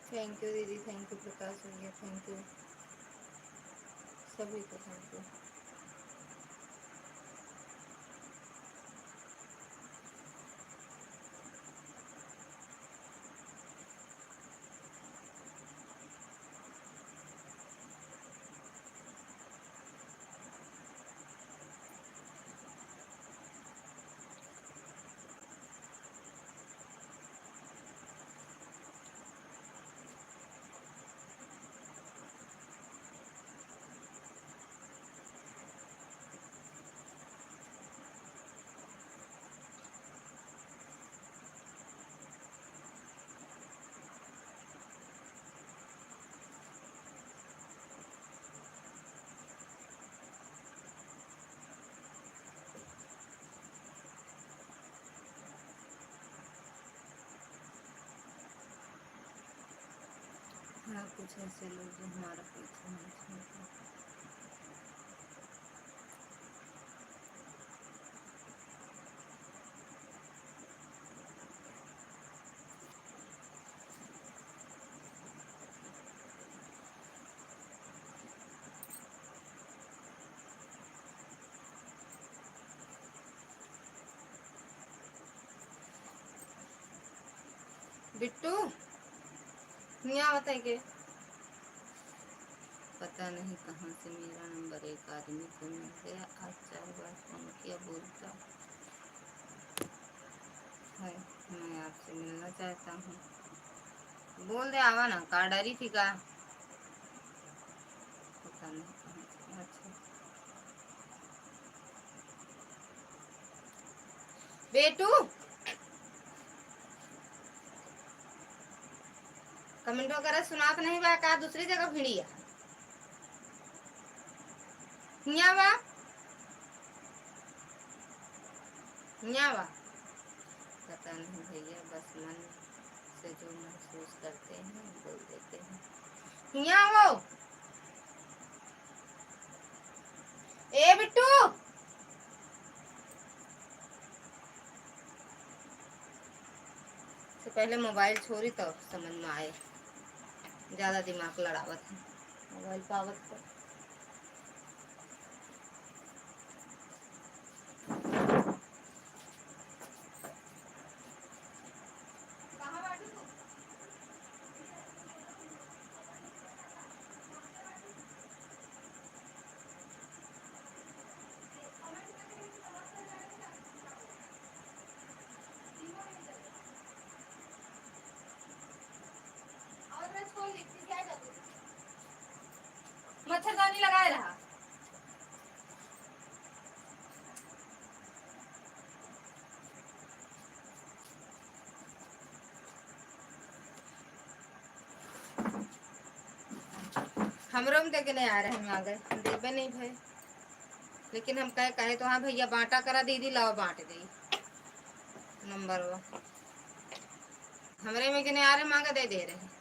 Thank you दीदी, thank you प्रकाश भैया, thank you सभी को, thank you। कुछ ऐसे लोग जो हमारा पीछा नहीं छोड़ते। बिट्टू, हियाँ आवत है के? पता नहीं कहाँ से मेरा नंबर एक आदमी को मिल गया। आज चार बार फोन किया, बोलता है, "मैं आपसे मिलना चाहता हूँ।" बोल दे, आवा ना, का डरी थी का? पता नहीं कहाँ से। अच्छा। बेटू, कमेंटो करे, सुनात नहीं बा का? दूसरी जगह भिड़िया। हियाँ बा, हियाँ बा। पता नहीं भैया, बस मन से जो महसूस करते हैं, बोल देते हैं। हियाँ हो। ए बिट्टू, से पहले मोबाइल छोरी तब समझ में आए, ज्यादा दिमाग लड़ावत है मोबाइल पावत तो। मच्छरदानी लगाए रहा। हमरो में देके नहीं आ रहे, हम आ गए, हम देबे नहीं भए। लेकिन हम कहे, कहे तो हाँ भैया बांटा करा दीदी, लाओ बांट दे नंबर वो। हमरे में के नहीं आ रहे, मांगा दे दे रहे।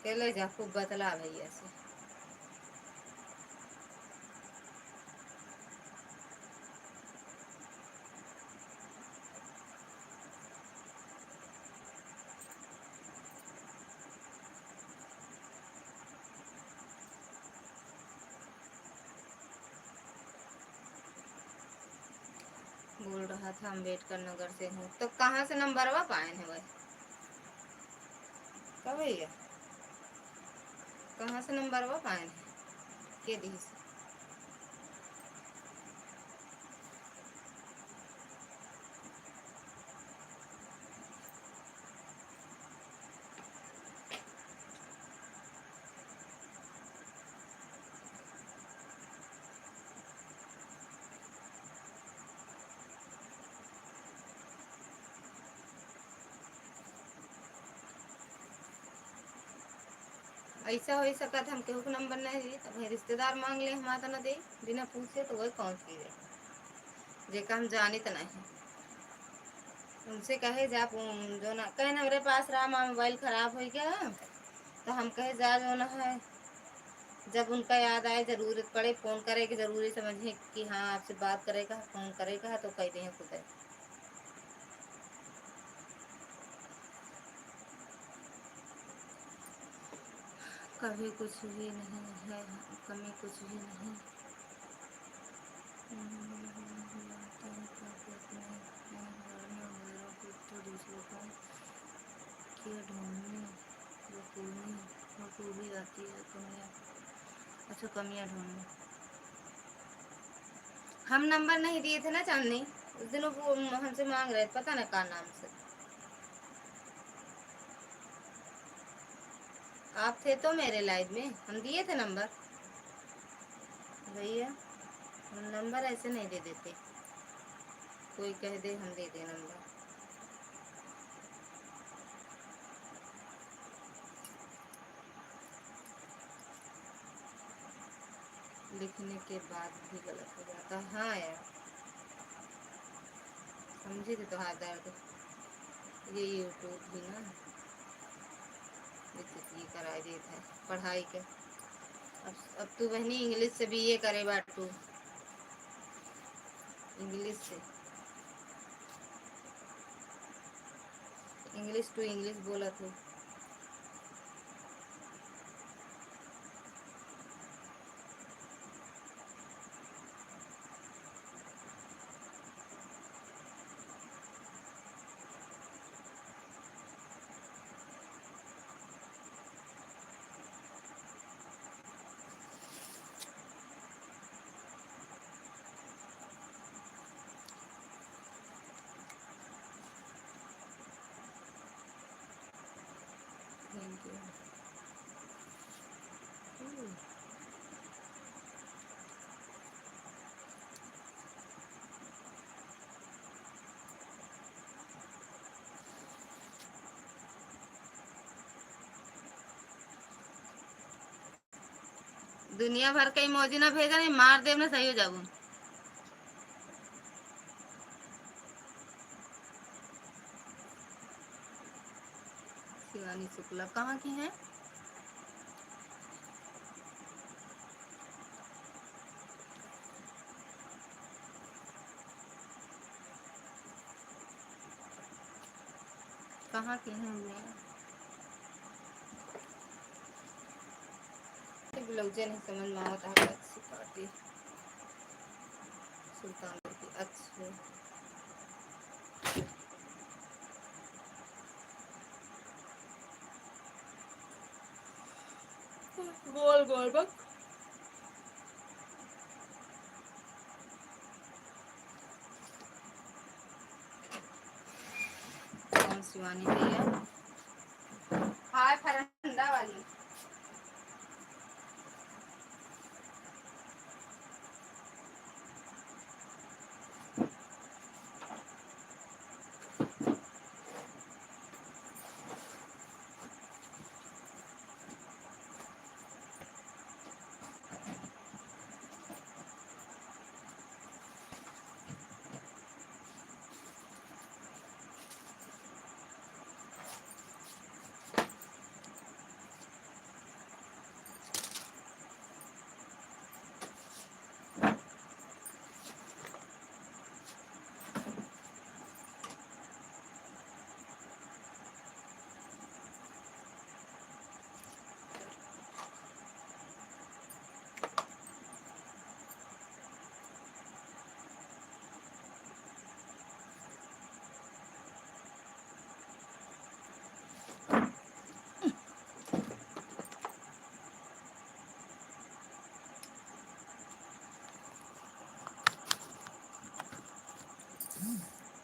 के ले जा, खूब बतला भैया से। बोल रहा था अम्बेडकर नगर से हूँ, तो कहाँ से नंबरवा पाए हैं भाई? का भैया, कहाँ से नंबरवा पाए हैं? के दी से? ऐसा हो सकत हम केहू के नंबर नहीं दी, तब रिश्तेदार मांग ले, हम तो न दे, बिना पूछे तो वही कौन चीज है, जेका हम जानित नहीं। उनसे कहे जा, जो ना कहे, हमरे पास रहा, हमारा मोबाइल खराब हो गया, तो हम कहे जा, जो ना है, जब उनका याद आए, जरूरत पड़े, फोन करे के जरूरी समझे कि हाँ, आपसे बात करे का, फोन करे का, तो कह दे खुद। कभी कुछ भी नहीं है, कमी कुछ भी नहीं। अपने घर में अंधेरों को तो दूसरों को क्या ढूंढने, बखूबी, बखूबी आती है कमियाँ। अच्छा, कमियाँ ढूंढने। हम नंबर नहीं दिए थे ना चांदनी, उस दिन वो हमसे मांग रहे, पता ना का नाम से। आप थे तो मेरे लाइव में, हम दिए थे नंबर। भैया, हम नंबर ऐसे नहीं दे देते, कोई कह दे हम दे दे नंबर। लिखने के बाद भी गलत हो जाता। हाँ यार, समझी थी तोहार दर्द। ये YouTube भी ना, ये तो ये कराए देत है पढ़ाई के। अब, अब तू बहनी English से B A करे बाटू, English से, English to English बोलत हो। Thank you. हम्म। दुनिया भर के emoji ना भेजा, नहीं मार देब ना, सही हो जाबू। शिवानी शुक्ला कहाँ की हैं? कहाँ के हैं ये? ये ब्लाउजे नहीं समझ में आवत है, अच्छी पार्टी सुल्तानपुर की, अच्छी। गोल गोल बक। कौन शिवानी भैया? हाय फरंदा वाली।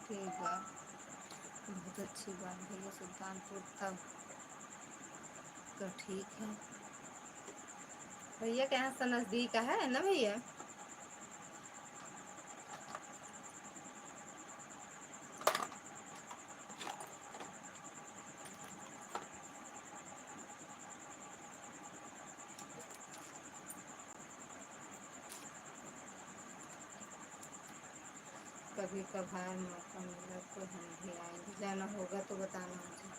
ठीक बा, बहुत अच्छी बात भैया, सुल्तानपुर तब तो ठीक है। भैया के यहाँ से नजदीक है ना भैया? कभी कभार मौका मिला तो हम भी आएंगे। जाना होगा तो बताना मुझे।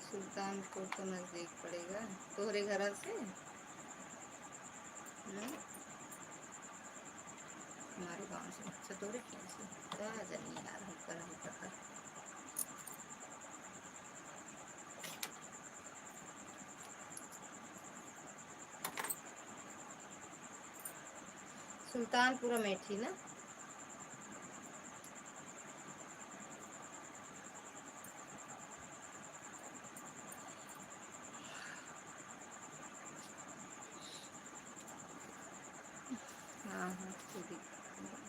सुल्तानपुर तो नजदीक पड़ेगा तोहरे घर से। हम्म? हमारे गांव से, अच्छा, तोहरे गांव से। का जानी यार, हमका नहीं पता। सुल्तानपुर अमेठी ना? हाँ, हाँ, कोई दिक्कत नहीं।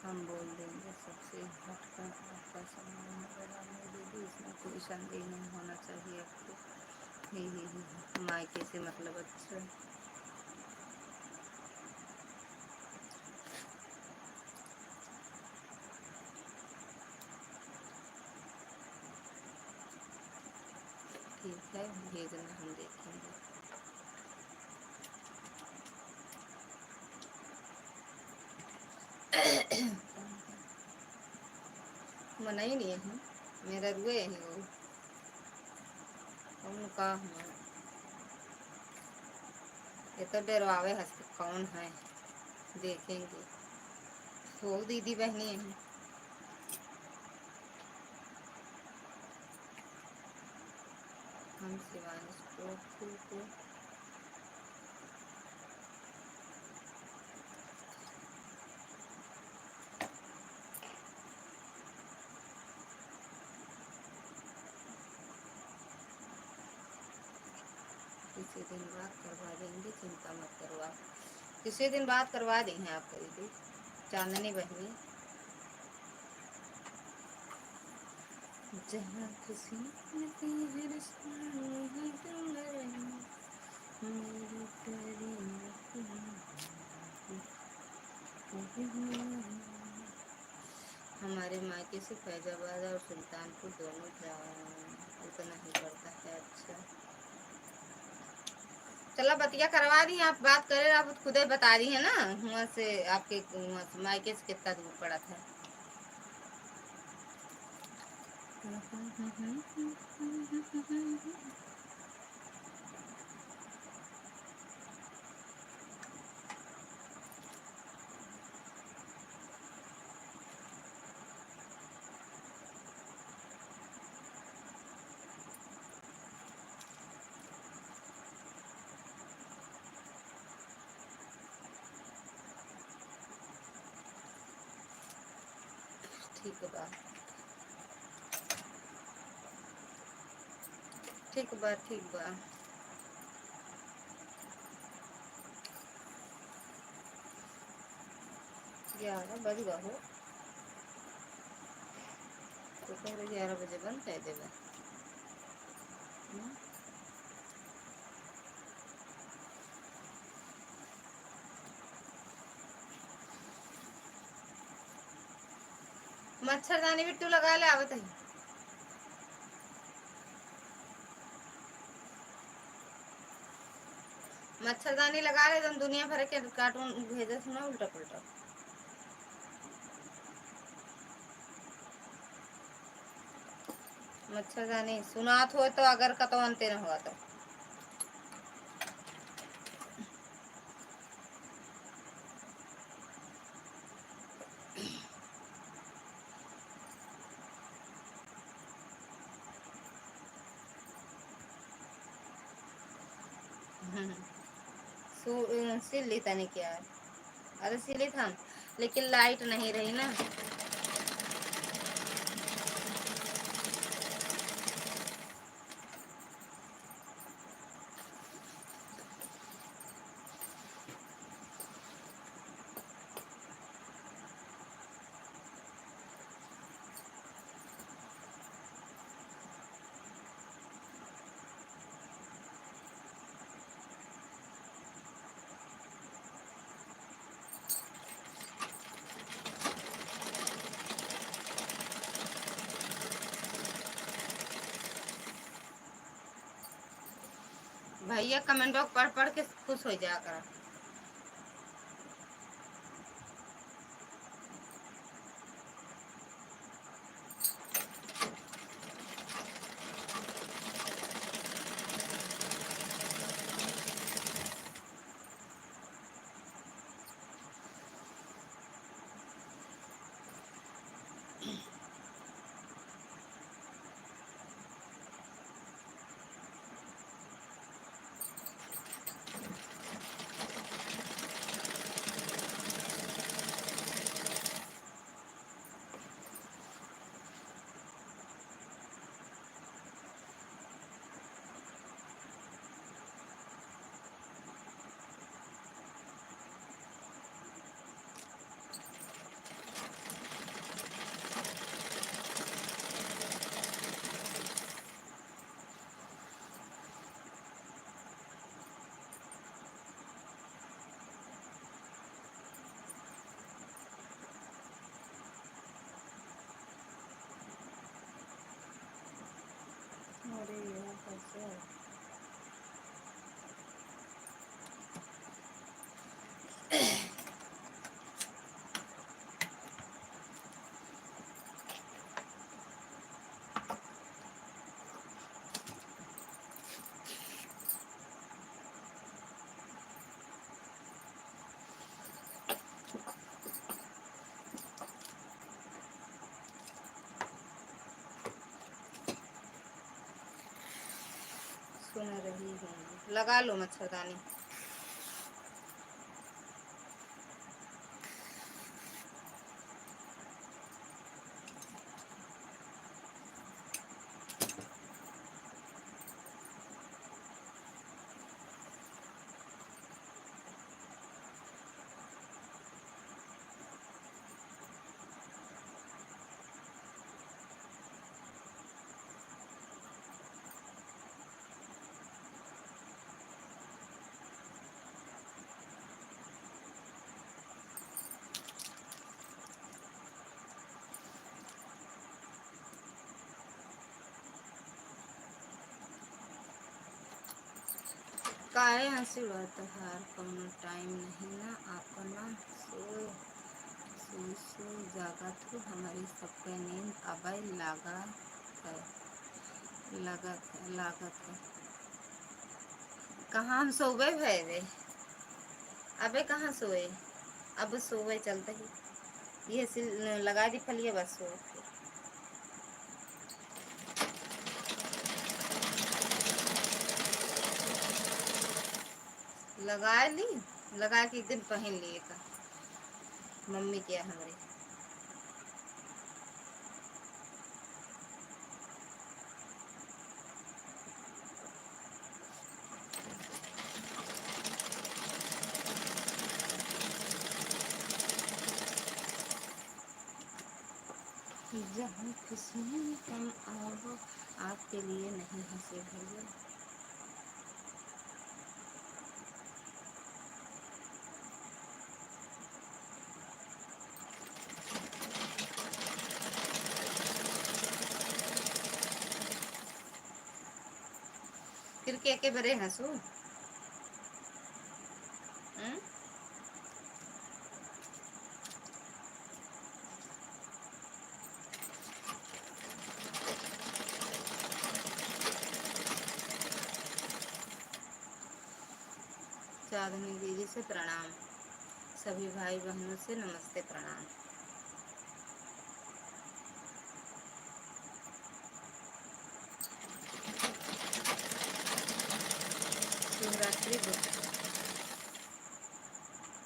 हम बोल देंगे सबसे हटकर आपका सम्मान होगा मेरी दीदी, इसमें कोई संदेह नहीं होना चाहिए आपको। ही, ही, ही, मायके से मतलब, अच्छा। ठीक है, भेजना हम देखेंगे। मनई नहीं है, मेरा रुए है वो। कौन का है? ये तो डरवावे हंस के, कौन है? देखेंगे। हो दीदी बहनी है। हम शिवांश को, को, को। किसी दिन बात करवा देंगे, चिंता मत करो आप। किसी दिन बात करवा देंगे आपको दीदी, चांदनी बहनी। जहाँ खुशी मिलती है रिश्ता वहीं तो मेरे, मेरे तेरे। हमारे मायके से फैजाबाद और सुल्तानपुर दोनों जाओ, उतना ही पड़ता है। अच्छा, चला बतिया करवा दी, आप बात करे, आप खुदे बता दी है ना, हुआं से आपके, हुआं से मायके से कितना दूर पड़त है। ठीक बा, ठीक बा, ठीक बा। ग्यारह बज गवा हो, तो कह रहे ग्यारह बजे बंद कर देबे। हम्म? मच्छरदानी बिट्टू लगा ले, आवत है। मच्छरदानी लगा ले, तुम दुनिया भर के कार्टून भेजे सुना उल्टा पुल्टा। मच्छरदानी सुनात हो तो, अगर कतौ अंते न हुआ तो। सु-, अ, सिल ली तनी क्या? अरे सिली था, लेकिन लाइट नहीं रही ना। भैया comment box पढ़ पढ़ के खुश हो जा करा। अरे यार, कैसे है? सुन रही हूँ, लगा लो मच्छरदानी। काहे हंसी बा तोहार, कौनो टाइम नहीं ना, अपना सोए, सोए, सोए जागत हो, हमरे सबके नींद अबे लागत है, लागत है, लागत है। कहाँ हम सोवे भए रे? अबे कहाँ सोए? अब सोवे चलते ही ये सिल लगा दी फलिया, बस सो। लगा ली, लगा के एक दिन पहन लिए का मम्मी के हमरे। जहाँ किस्मत हम आवा, आपके लिए नहीं हंसे भैया। फिर के के बरे हंसू? हम्म? चांदनी दीदी से प्रणाम, सभी भाई बहनों से नमस्ते प्रणाम। शिवरात्रि बुध।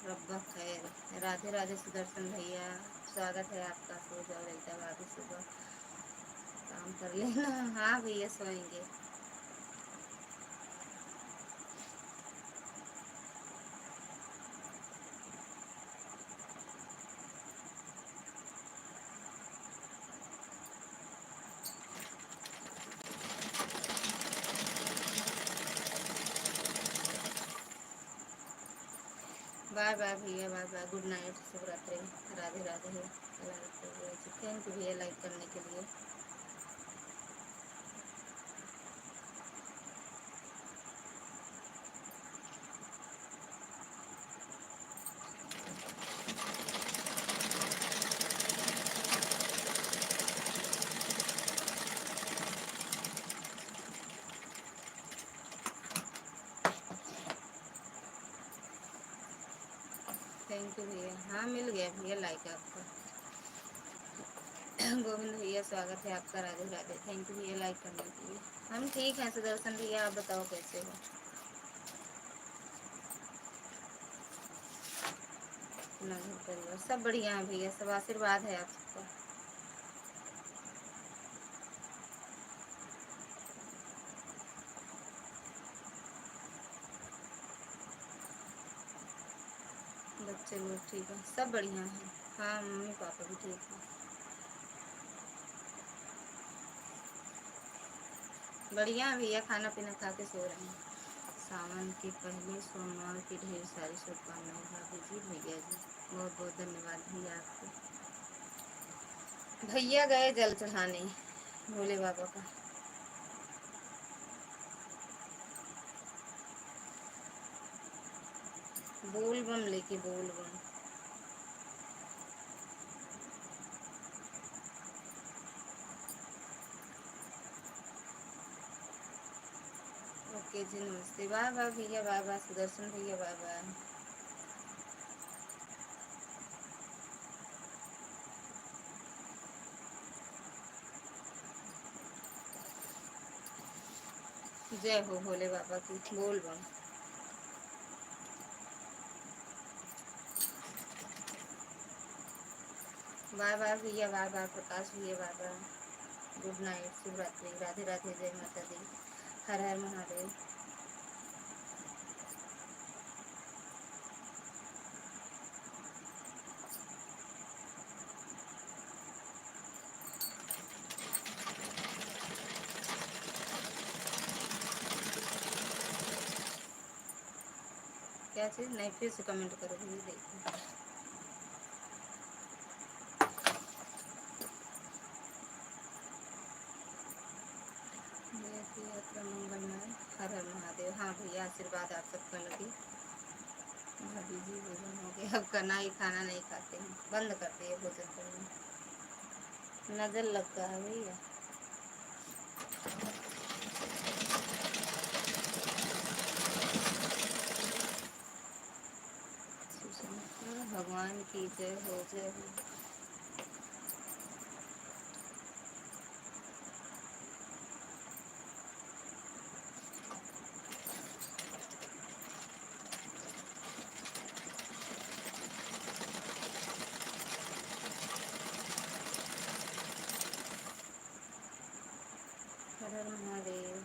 रब्बा खैर। राधे राधे सुदर्शन भैया, स्वागत है आपका। सो जाओ ललिता भाभी, सुबह काम कर लेना। हाँ भैया, सोएंगे। बाय बाय भैया, बाय बाय, गुड नाइट, शुभ रात्रि, राधे राधे, अल्लाह हाफिज़ भैया जी। थैंक यू भैया लाइक करने के लिए। थैंक यू भैया। हाँ, मिल गया भैया लाइक आपका। गोविंद भैया, स्वागत है आपका। राधे राधे। थैंक यू भैया लाइक करने के लिए। हम ठीक हैं सुदर्शन भैया, आप बताओ कैसे हो? अपना घर परिवार सब बढ़िया है भैया, सब आशीर्वाद है आप सबका। बच्चे लोग ठीक हैं, सब बढ़िया हैं। हाँ, मम्मी पापा भी ठीक हैं। बढ़िया है भैया, खाना पीना खा के सो रहे हैं। सावन के पहले सोमवार की ढेर सारी शुभकामनाएं भाभी जी, भैया जी। बहुत बहुत धन्यवाद भैया आपको। भैया गए जल चढ़ाने भोले बाबा का। बोल बम लेके, बोल बम। ओके जी, नमस्ते। बाय बाय भैया, बाय बाय सुदर्शन भैया, बाय बाय। जय हो भोले बाबा की, बोल बम। बाय बाय भैया, बाय बाय प्रकाश भैया, बाय बाय। गुड नाइट, शुभ रात्रि, राधे राधे, जय माता दी, हर हर महादेव। क्या चीज नहीं, फिर से कमेंट करो भैया, देखो। भैया की यात्रा मंगलमय। हर हर महादेव। हाँ भैया, आशीर्वाद आप सबका लगे। भाभी जी, भोजन हो गया आपका? नहीं, खाना नहीं खाते हैं, बंद कर दिए भोजन करना। नजर लग गया है भैया। भगवान की जय हो, जय हो। हर हर महादेव।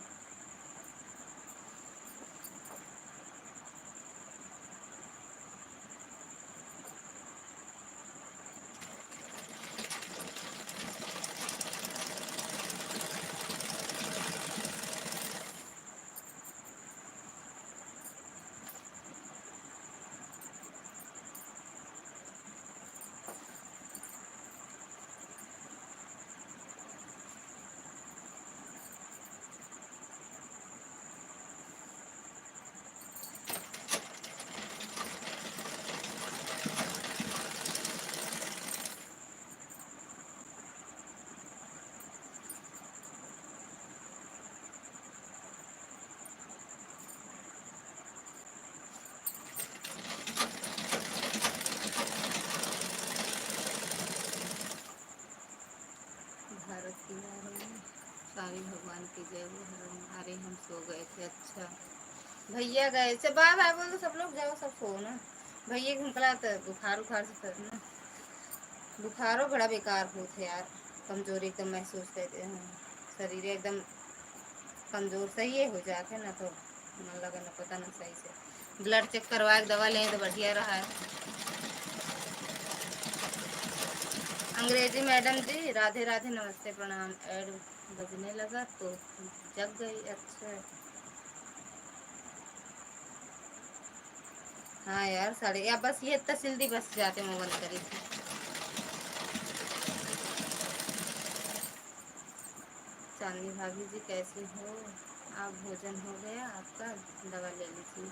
भारत की नारी, सारी भगवान की जय हो। हर हर, अरे हम सो गए थे। अच्छा भैया गए, अच्छा बाय बाय बोल दो सब लोग, जाओ सब सो ना। भैया के निकला तो बुखार उखार से तो ना, बुखारो बड़ा बेकार होत है यार, कमजोरी एकदम महसूस करते हैं, शरीर एकदम कमजोर सही है हो जाते ना तो मन लगे ना, पता ना सही से। ब्लड चेक करवा के दवा लें तो बढ़िया रहा है। अंग्रेजी मैडम जी, राधे राधे, नमस्ते, प्रणाम। ऐड बजने लगा तो जग गई। अच्छा, हाँ यार, साढ़े या बस ये तहसील दी बस जाते मोबाइल करी। चांदनी भाभी जी कैसी हो? आप भोजन हो गया आपका, दवा ले लीजिए।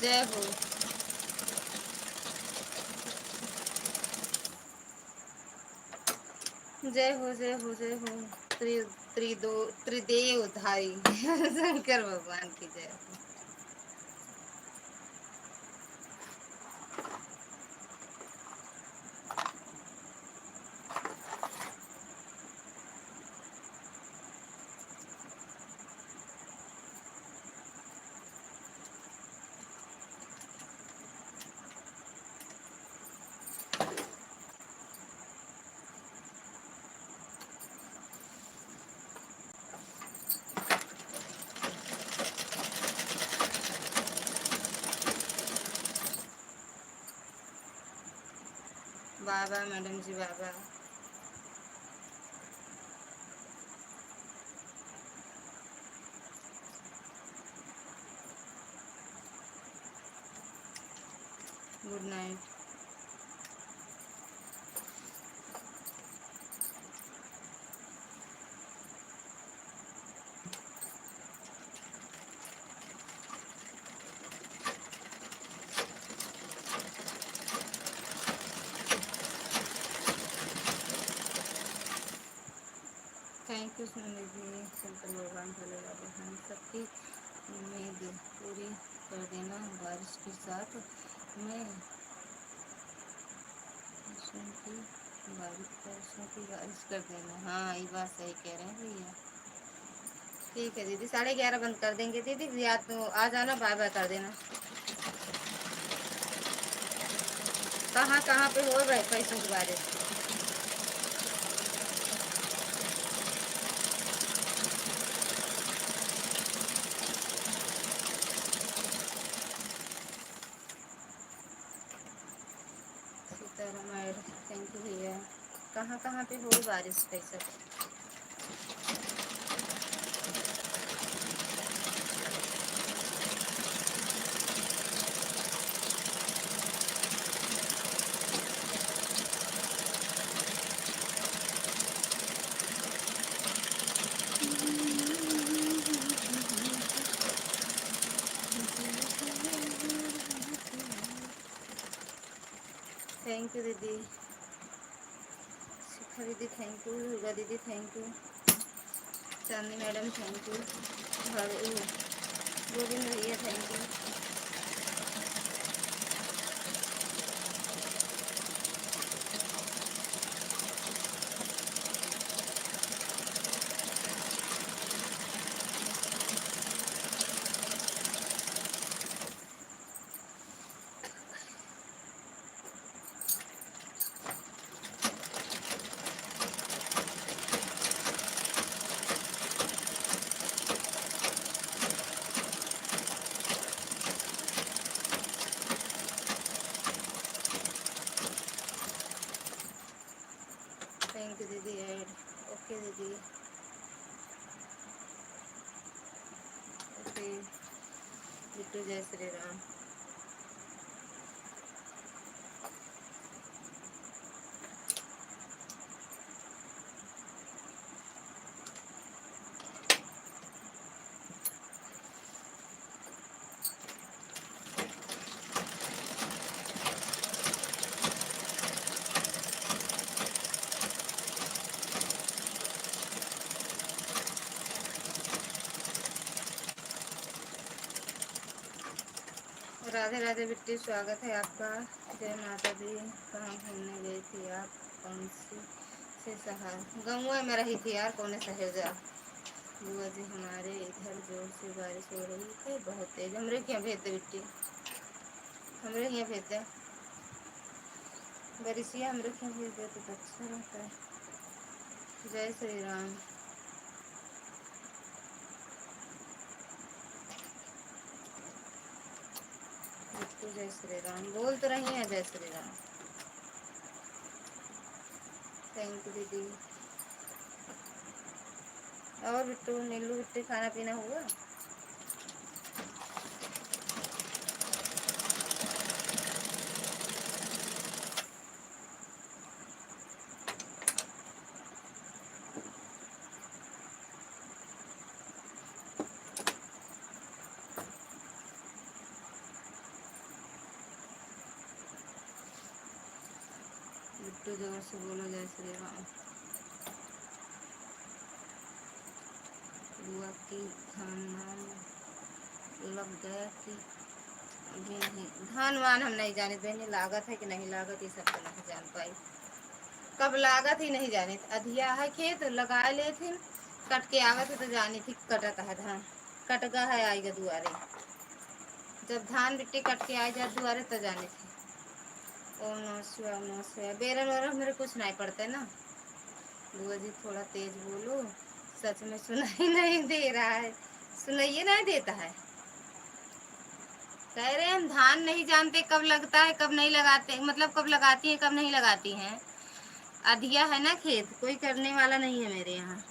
जय हो। जय हो, जय हो, जय हो। त्रि-, त्रिदो-, त्रिदेव धारी शंकर भगवान की जय हो। बाबा, मैडम जी, बाबा। Good night। Thank you सुमन दीदी, शंकर भगवान भोले बाबा हम सबकी उम्मीद पूरी कर देना बारिश के साथ। मैं सुन की बारिश, परसों की बारिश कर देना। हाँ, ये बात सही कह रहे हैं भैया। ठीक है दीदी, साढ़े ग्यारह बंद कर देंगे दीदी, या तो आ जाना, बाय बाय कर देना। कहाँ कहाँ पे हो भाई पैसों के बारे में? सीताराम ऐड, thank you भैया। कहाँ कहाँ पे हो बारिश कैसे? Thank you दीदी। शिखा दीदी thank you, दुर्गा दीदी thank you, चांदनी मैडम thank you, भाभी, गोविंद भैया thank you। Thank you दीदी ऐड। OK दीदी। OK बिट्टू, जय श्री राम। राधे राधे बिट्टी, स्वागत है आपका। जय माता दी। कहाँ घूमने गई थी आप? कौन सी से शहर? गौवा में रही थी यार, कौने शहर जा। बुआ जी, हमारे इधर जोर से बारिश हो रही है, बहुत तेज। हमरे के यहाँ भेज दे बिट्टी, हमरे के यहाँ भेज दे। बरिसिया हमरे के यहाँ भेज दे तो अच्छा रहता है। जय श्री राम। बिट्टू जय श्री राम बोल तो रही है, जय श्री राम। Thank you दीदी। और बिट्टू, नीलू बिट्टू, खाना पीना हुआ? बिट्टू जोर से बोलो, जय श्री राम। हुआ कि धान वान लग गया कि अभी नहीं। धान वान हम नहीं जाने बहनी, लागत है कि नहीं लागत, ये सब तो नहीं जान पाई। कब लागत ही नहीं जाने, अधिया है खेत, लगा लेथिन, कट के आवत है तो जानी थी कटत है धान, कट गा है, आइगा दुआरे। जब धान बिट्टी कट के आ जात दुआरे तो जानी थी। ओम नमः शिवाय, ओम नमः शिवाय। बेरन वरन मेरे कुछ नहीं पड़ते ना। बुआ जी, थोड़ा तेज बोलो, सच में सुनाई नहीं दे रहा है, सुनाइए नहीं देता है। कह रहे हैं, हम धान नहीं जानते कब लगता है, कब नहीं लगाते, मतलब, कब लगाती हैं, कब नहीं लगाती हैं। अधिया है ना खेत, कोई करने वाला नहीं है मेरे यहाँ।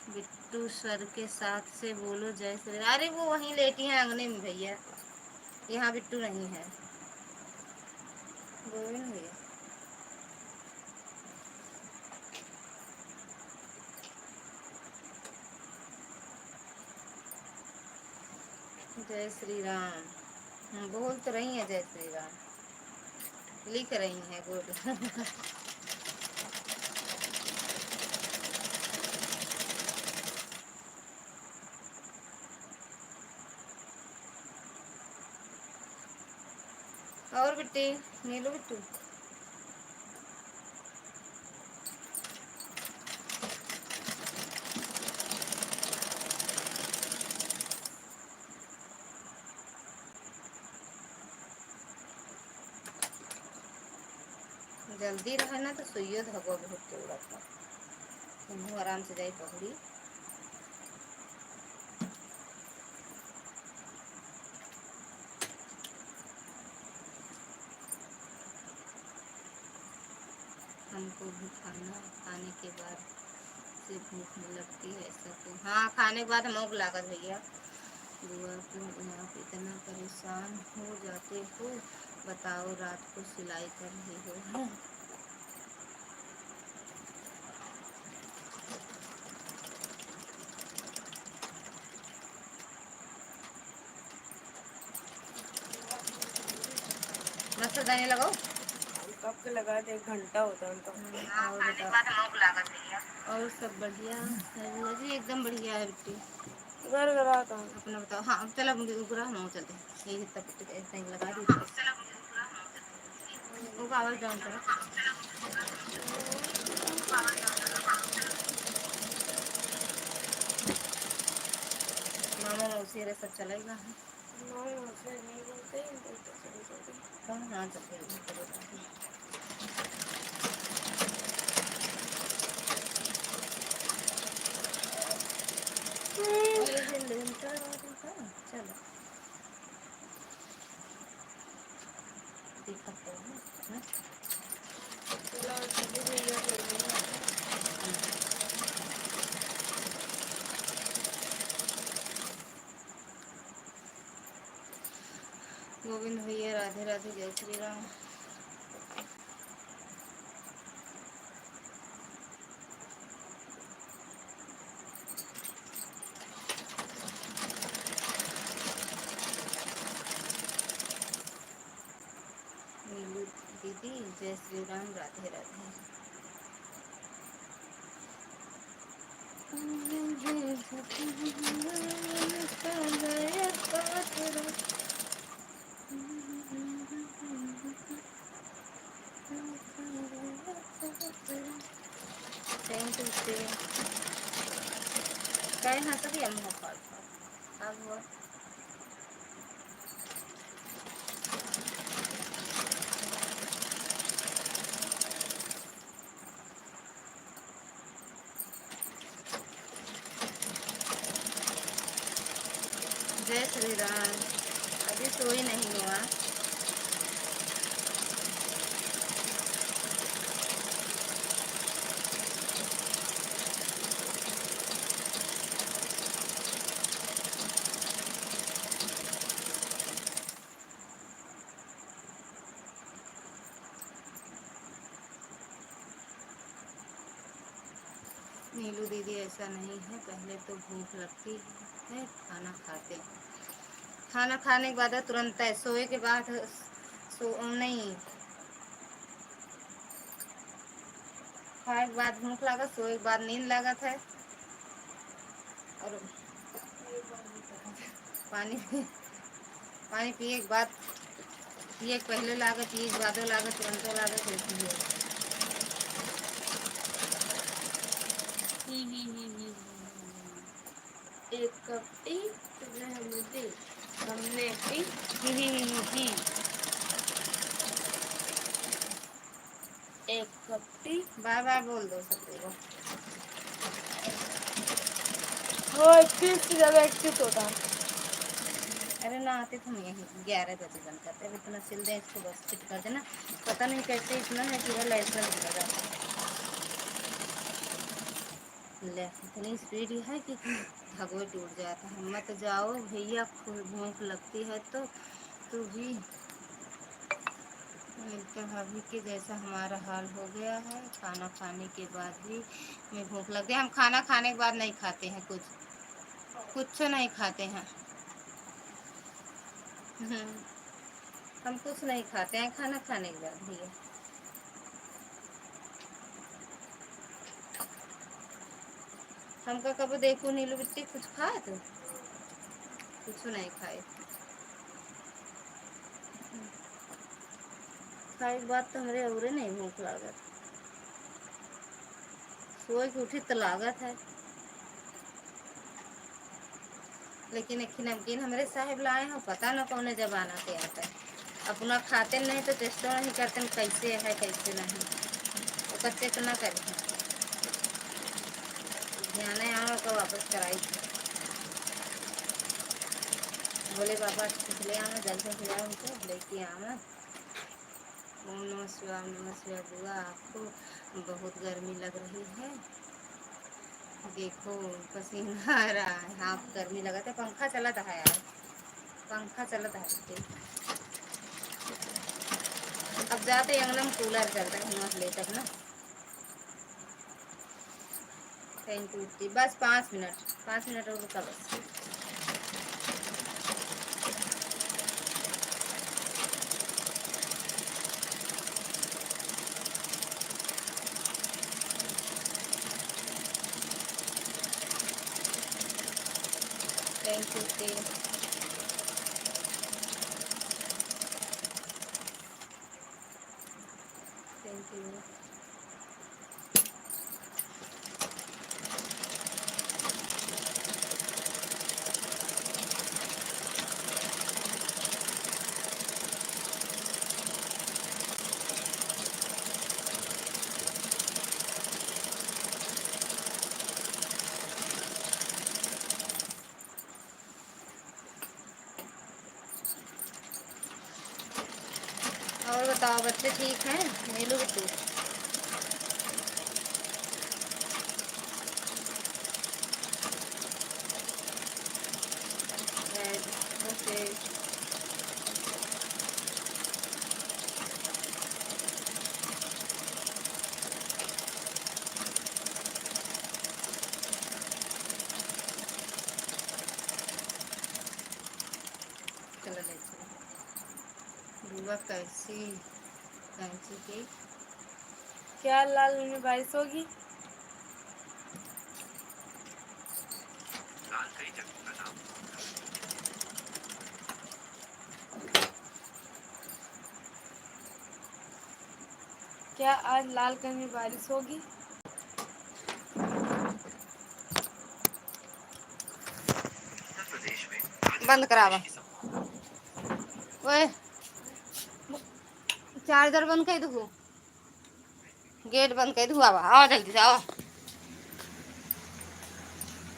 बिट्टू सर के साथ से बोलो जय श्री। अरे, वो वहीं लेटी हैं अंगने में भैया, यहाँ बिट्टू नहीं है। गोविंद भैया। जय श्री राम। हम्म, बोल तो रही है जय श्री राम, लिख रही है, गुड। और बिट्टी, नीलू बिट्टू। जल्दी रहे ना तो सुइयो धगो बहुत तोड़त बा। हमहू आराम से जाई पहुड़ी। हमको भी खाना खाने के बाद से भूख लगती है, ऐसा क्यों? हाँ, खाने के बाद हमको लागत भैया। बुआ, क्यों आप इतना परेशान हो जाते हो? बताओ, रात को सिलाई कर रही हो? मच्छरदानी लगाओ। कब के लगा दे, एक घंटा होता है उनका। हम्म, और बताओ। और सब बढ़िया है बुआ जी, एकदम बढ़िया है बिट्टी। घर घर आता है। अपना बताओ। हाँ, अब चलो, अब उगरा हम चलते हैं। यही तब तक ऐसे ही लगा दी। वो आवाज डाउन करो। मामा मौसी रे सब चलेगा। मामा मौसी नहीं बोलते, बोलते चले जाते। हाँ, हाँ, तो फिर भी चलेगा। और ये लेंटर और इनका, चलो। देखा तो है, हाँ? गोविंद भैया, राधे राधे, जय श्री राम। नीलू दीदी, जय श्री राम, राधे राधे। Thank you, same। काहे हंसत ही हम हो पाल पाल। अब हुआ। जय श्री राम। अभी सोई नहीं हुआ। नीलू दीदी, ऐसा नहीं है, पहले तो भूख लगती है खाना खाते, खाना खाने के बाद तुरंत है, सोए के बाद सो नहीं, खाए के बाद भूख लागत, सोए के बाद नींद लागत है। और पानी, पानी पिए के बाद, पिए के पहले लागे, पिए के बादो लागे, तुरंतो लागे, कैसी हो। ही, ही, ही, ही, ही, ही। एक कप टी तुझे हमें दी, हमने पी। ही, ही, ही, ही, ही। एक कप टी। बार बार बोल दो सब लोग। वो इक्कीस से ज़्यादा इक्कीस होता। अरे ना आते तो नहीं, यही ग्यारह बजे बंद करते। अब इतना सिल दें इसको, बस फिट कर देना। पता नहीं कैसे इतना है कि वो लाइट बंद हो जाता है। ले, इतनी स्पीड है कि धगो टूट जाता है। मत जाओ भैया, खूब भूख लगती है तो तू भी मिलते हैं अभी के, जैसा हमारा हाल हो गया है। खाना खाने के बाद भी हमें भूख लगती है। हम खाना खाने के बाद नहीं खाते हैं कुछ, कुछ नहीं खाते हैं। हम्म, हम कुछ नहीं खाते हैं खाना खाने के बाद भैया। हमका कबो देखो नीलू बिट्टी कुछ खाए तो कुछ नहीं खाए। खाए के बाद तो हमरे औरे नहीं भूख लागत। सोए के उठी तो लागत है, लेकिन एक नमकीन हमरे साहेब लाए हैं, पता न कौने जमाना के आता है। अपना खाते नहीं तो टेस्टो नहीं करते कैसे है कैसे नहीं, ओकर चेक ना करे। ध्यान आवे तो वापस कराई। बोले बाबा कुछ ले आवे, जल्दी से आवे तो लेके आवे। ओम नमः शिवाय, ओम नमः शिवाय बुआ, आपको बहुत गर्मी लग रही है। देखो, पसीना आ रहा है। हाँ, गर्मी लगत है, पंखा चलत है यार, पंखा चलत है। अब जाते अंगना में कूलर चलता है, हिम्मत लेकर ना। थैंक यू दी, बस पाँच मिनट, पाँच मिनट और रुका बस। थैंक यू दी। थैंक यू। और बताओ, बच्चे ठीक हैं? नीलू बिट्टू? ओके। चलो, ले चलो। बुआ कैंची, कैंची के क्या लाल में बारिश होगी? क्या आज लालगंज में बारिश होगी? बंद करावा। ओए, चार्जर बंद कर दू, गेट बंद कर दू। आवा, आवा जल्दी से, आवा।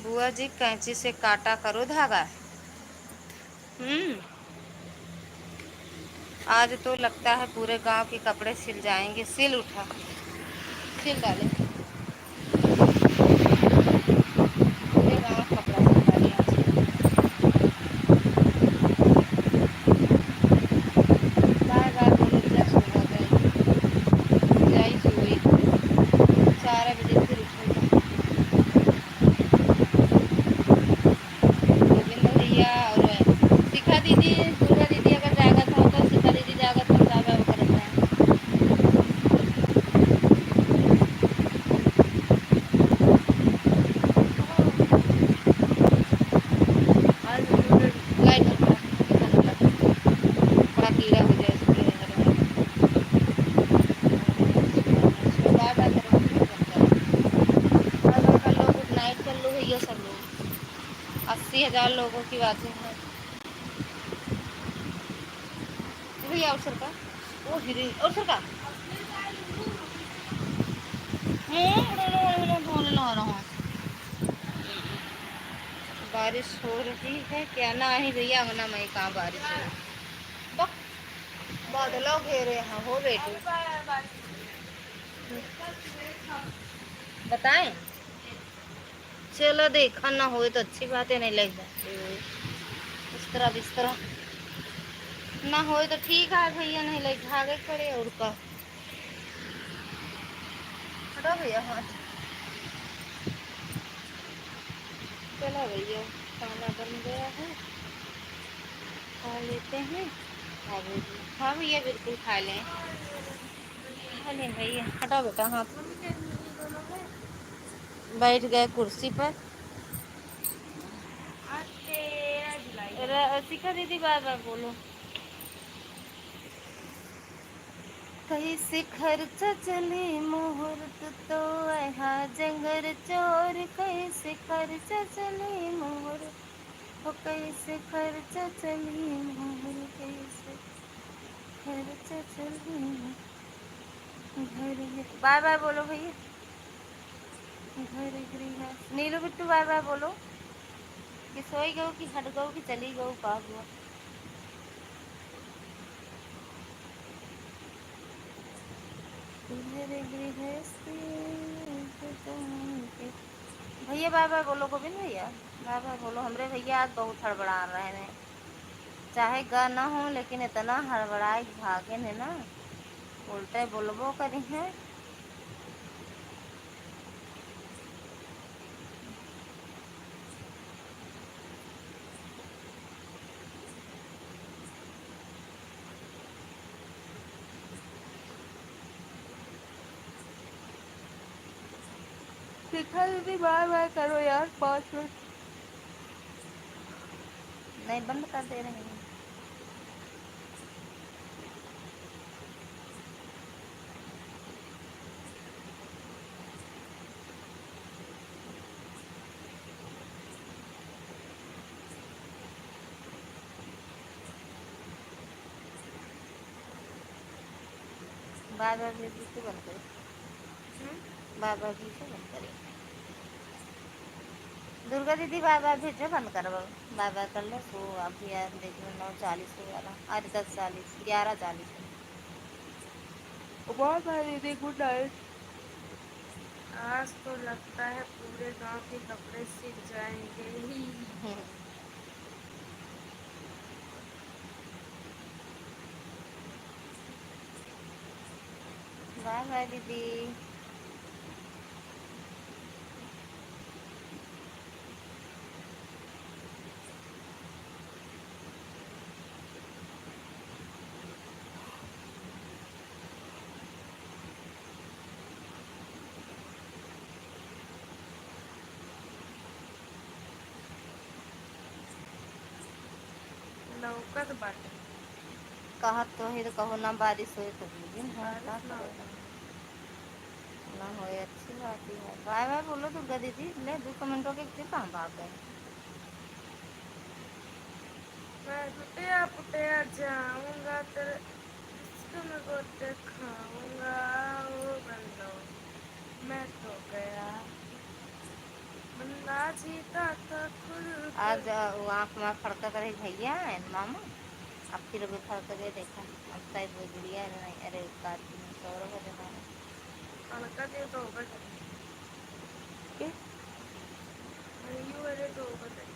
बुआ जी, कैंची से काटा करो धागा। हम्म, आज तो लगता है पूरे गांव के कपड़े सिल जाएंगे। सिल उठा, सिल डाले। पूरे गांव कपड़ा सिल डाले आज। बार बार बोले, "जा सोवा गए, जाई सोई।" चार बजे फिर उठे। गोविंद भैया और शिखा दीदी, दुर्गा दीदी अगर जागत हो तो शिखा दीदी जागत हो, बाबा करत है। हजार लोगों की बातें हैं। भैया, और सरका? ओ रे, और सरका? हम्म, बोले ला रहा हूँ। बारिश हो रही है क्या? नाही भैया, अंगना में कहाँ बारिश हो रही? बक, बादलो घेरे हैं, हो बेटी। बताएं? चलो, देखा ना होए तो अच्छी बात है, नहीं लग जाती हो। इस तरह, इस तरह ना होए तो ठीक है भैया, नहीं लग भागे के पड़े, और का। हटो भैया, हाँ। चलो भैया, खाना बन गया है, खा लेते हैं। हाँ भैया, हाँ भैया, बिल्कुल खा लें, खा लें भैया। हटो बेटा, हाँ। बैठ गए कुर्सी पर। र-, शिखा दीदी, बाय बाय बोलो। कैसे खर्चा चली मुहूर्त तो, ऐहा जंगर चोर, कैसे खर्चा चली मुहूर्त, हो कैसे खर्चा चली मुहूर्त, कैसे खर्चा चली। घर में बाय बाय बोलो भैया। घर गृहस्थ। नीलू बिट्टू बाय बाय बोलो। कि सोई गऊ, कि हट गऊ, कि चली गऊ, का हुआ? घर गृहस्थी के। भैया बाय बाय बोलो, गोविंद भैया बाय बाय बोलो। हमरे भैया आज बहुत हड़बड़ा रहे हैं, चाहे ग न हो, लेकिन इतना हड़बड़ाए के भागे ने ना, उल्टे बोलबो करी हैं। शिखा दीदी, बाय बाय करो यार, पाँच मिनट। नहीं, बंद कर दे रही हूँ। बाय बाय भेज दीजिए, बंद करो। हम्म? बाय बाय भेजो, बंद करिए। दुर्गा दीदी, बाय बाय भेजो, बंद करो। बाय बाय कर लो, सो अभी यार देख लो, नौ चालीस हो गया ना, अरे, दस चालीस, ग्यारह चालीस। बाय बाय दीदी, गुड नाइट। आज तो लगता है पूरे गांव के कपड़े सिक जाएंगे ही। हम्म। बाय बाय दीदी। लौकत बाटे। कहत तो है तो कहो ना बारिश होए तो दू दिन हो, बारिश का ना करे? होता। ना होए, अच्छी बात ही है। बाय बाय बोलो दुर्गा दीदी, ले दो कमेंटों के फिर कहाँ भाग गए? मैं टुटिया पुटिया जाऊंगा तेरे इश्क में गोते खाऊंगा, ओ बंदो, मैं तो गया। बंदा जीता था खुद। आज, अ, वो आँख में फड़का करे भैया है मामा, अब फिर भी फड़का दे देखा, अब शायद वो गुड़िया नहीं, अरे, काकी में सौरभ है जमाना। फड़का दे तो होगा। के? अरे, यू अरे तो होगा।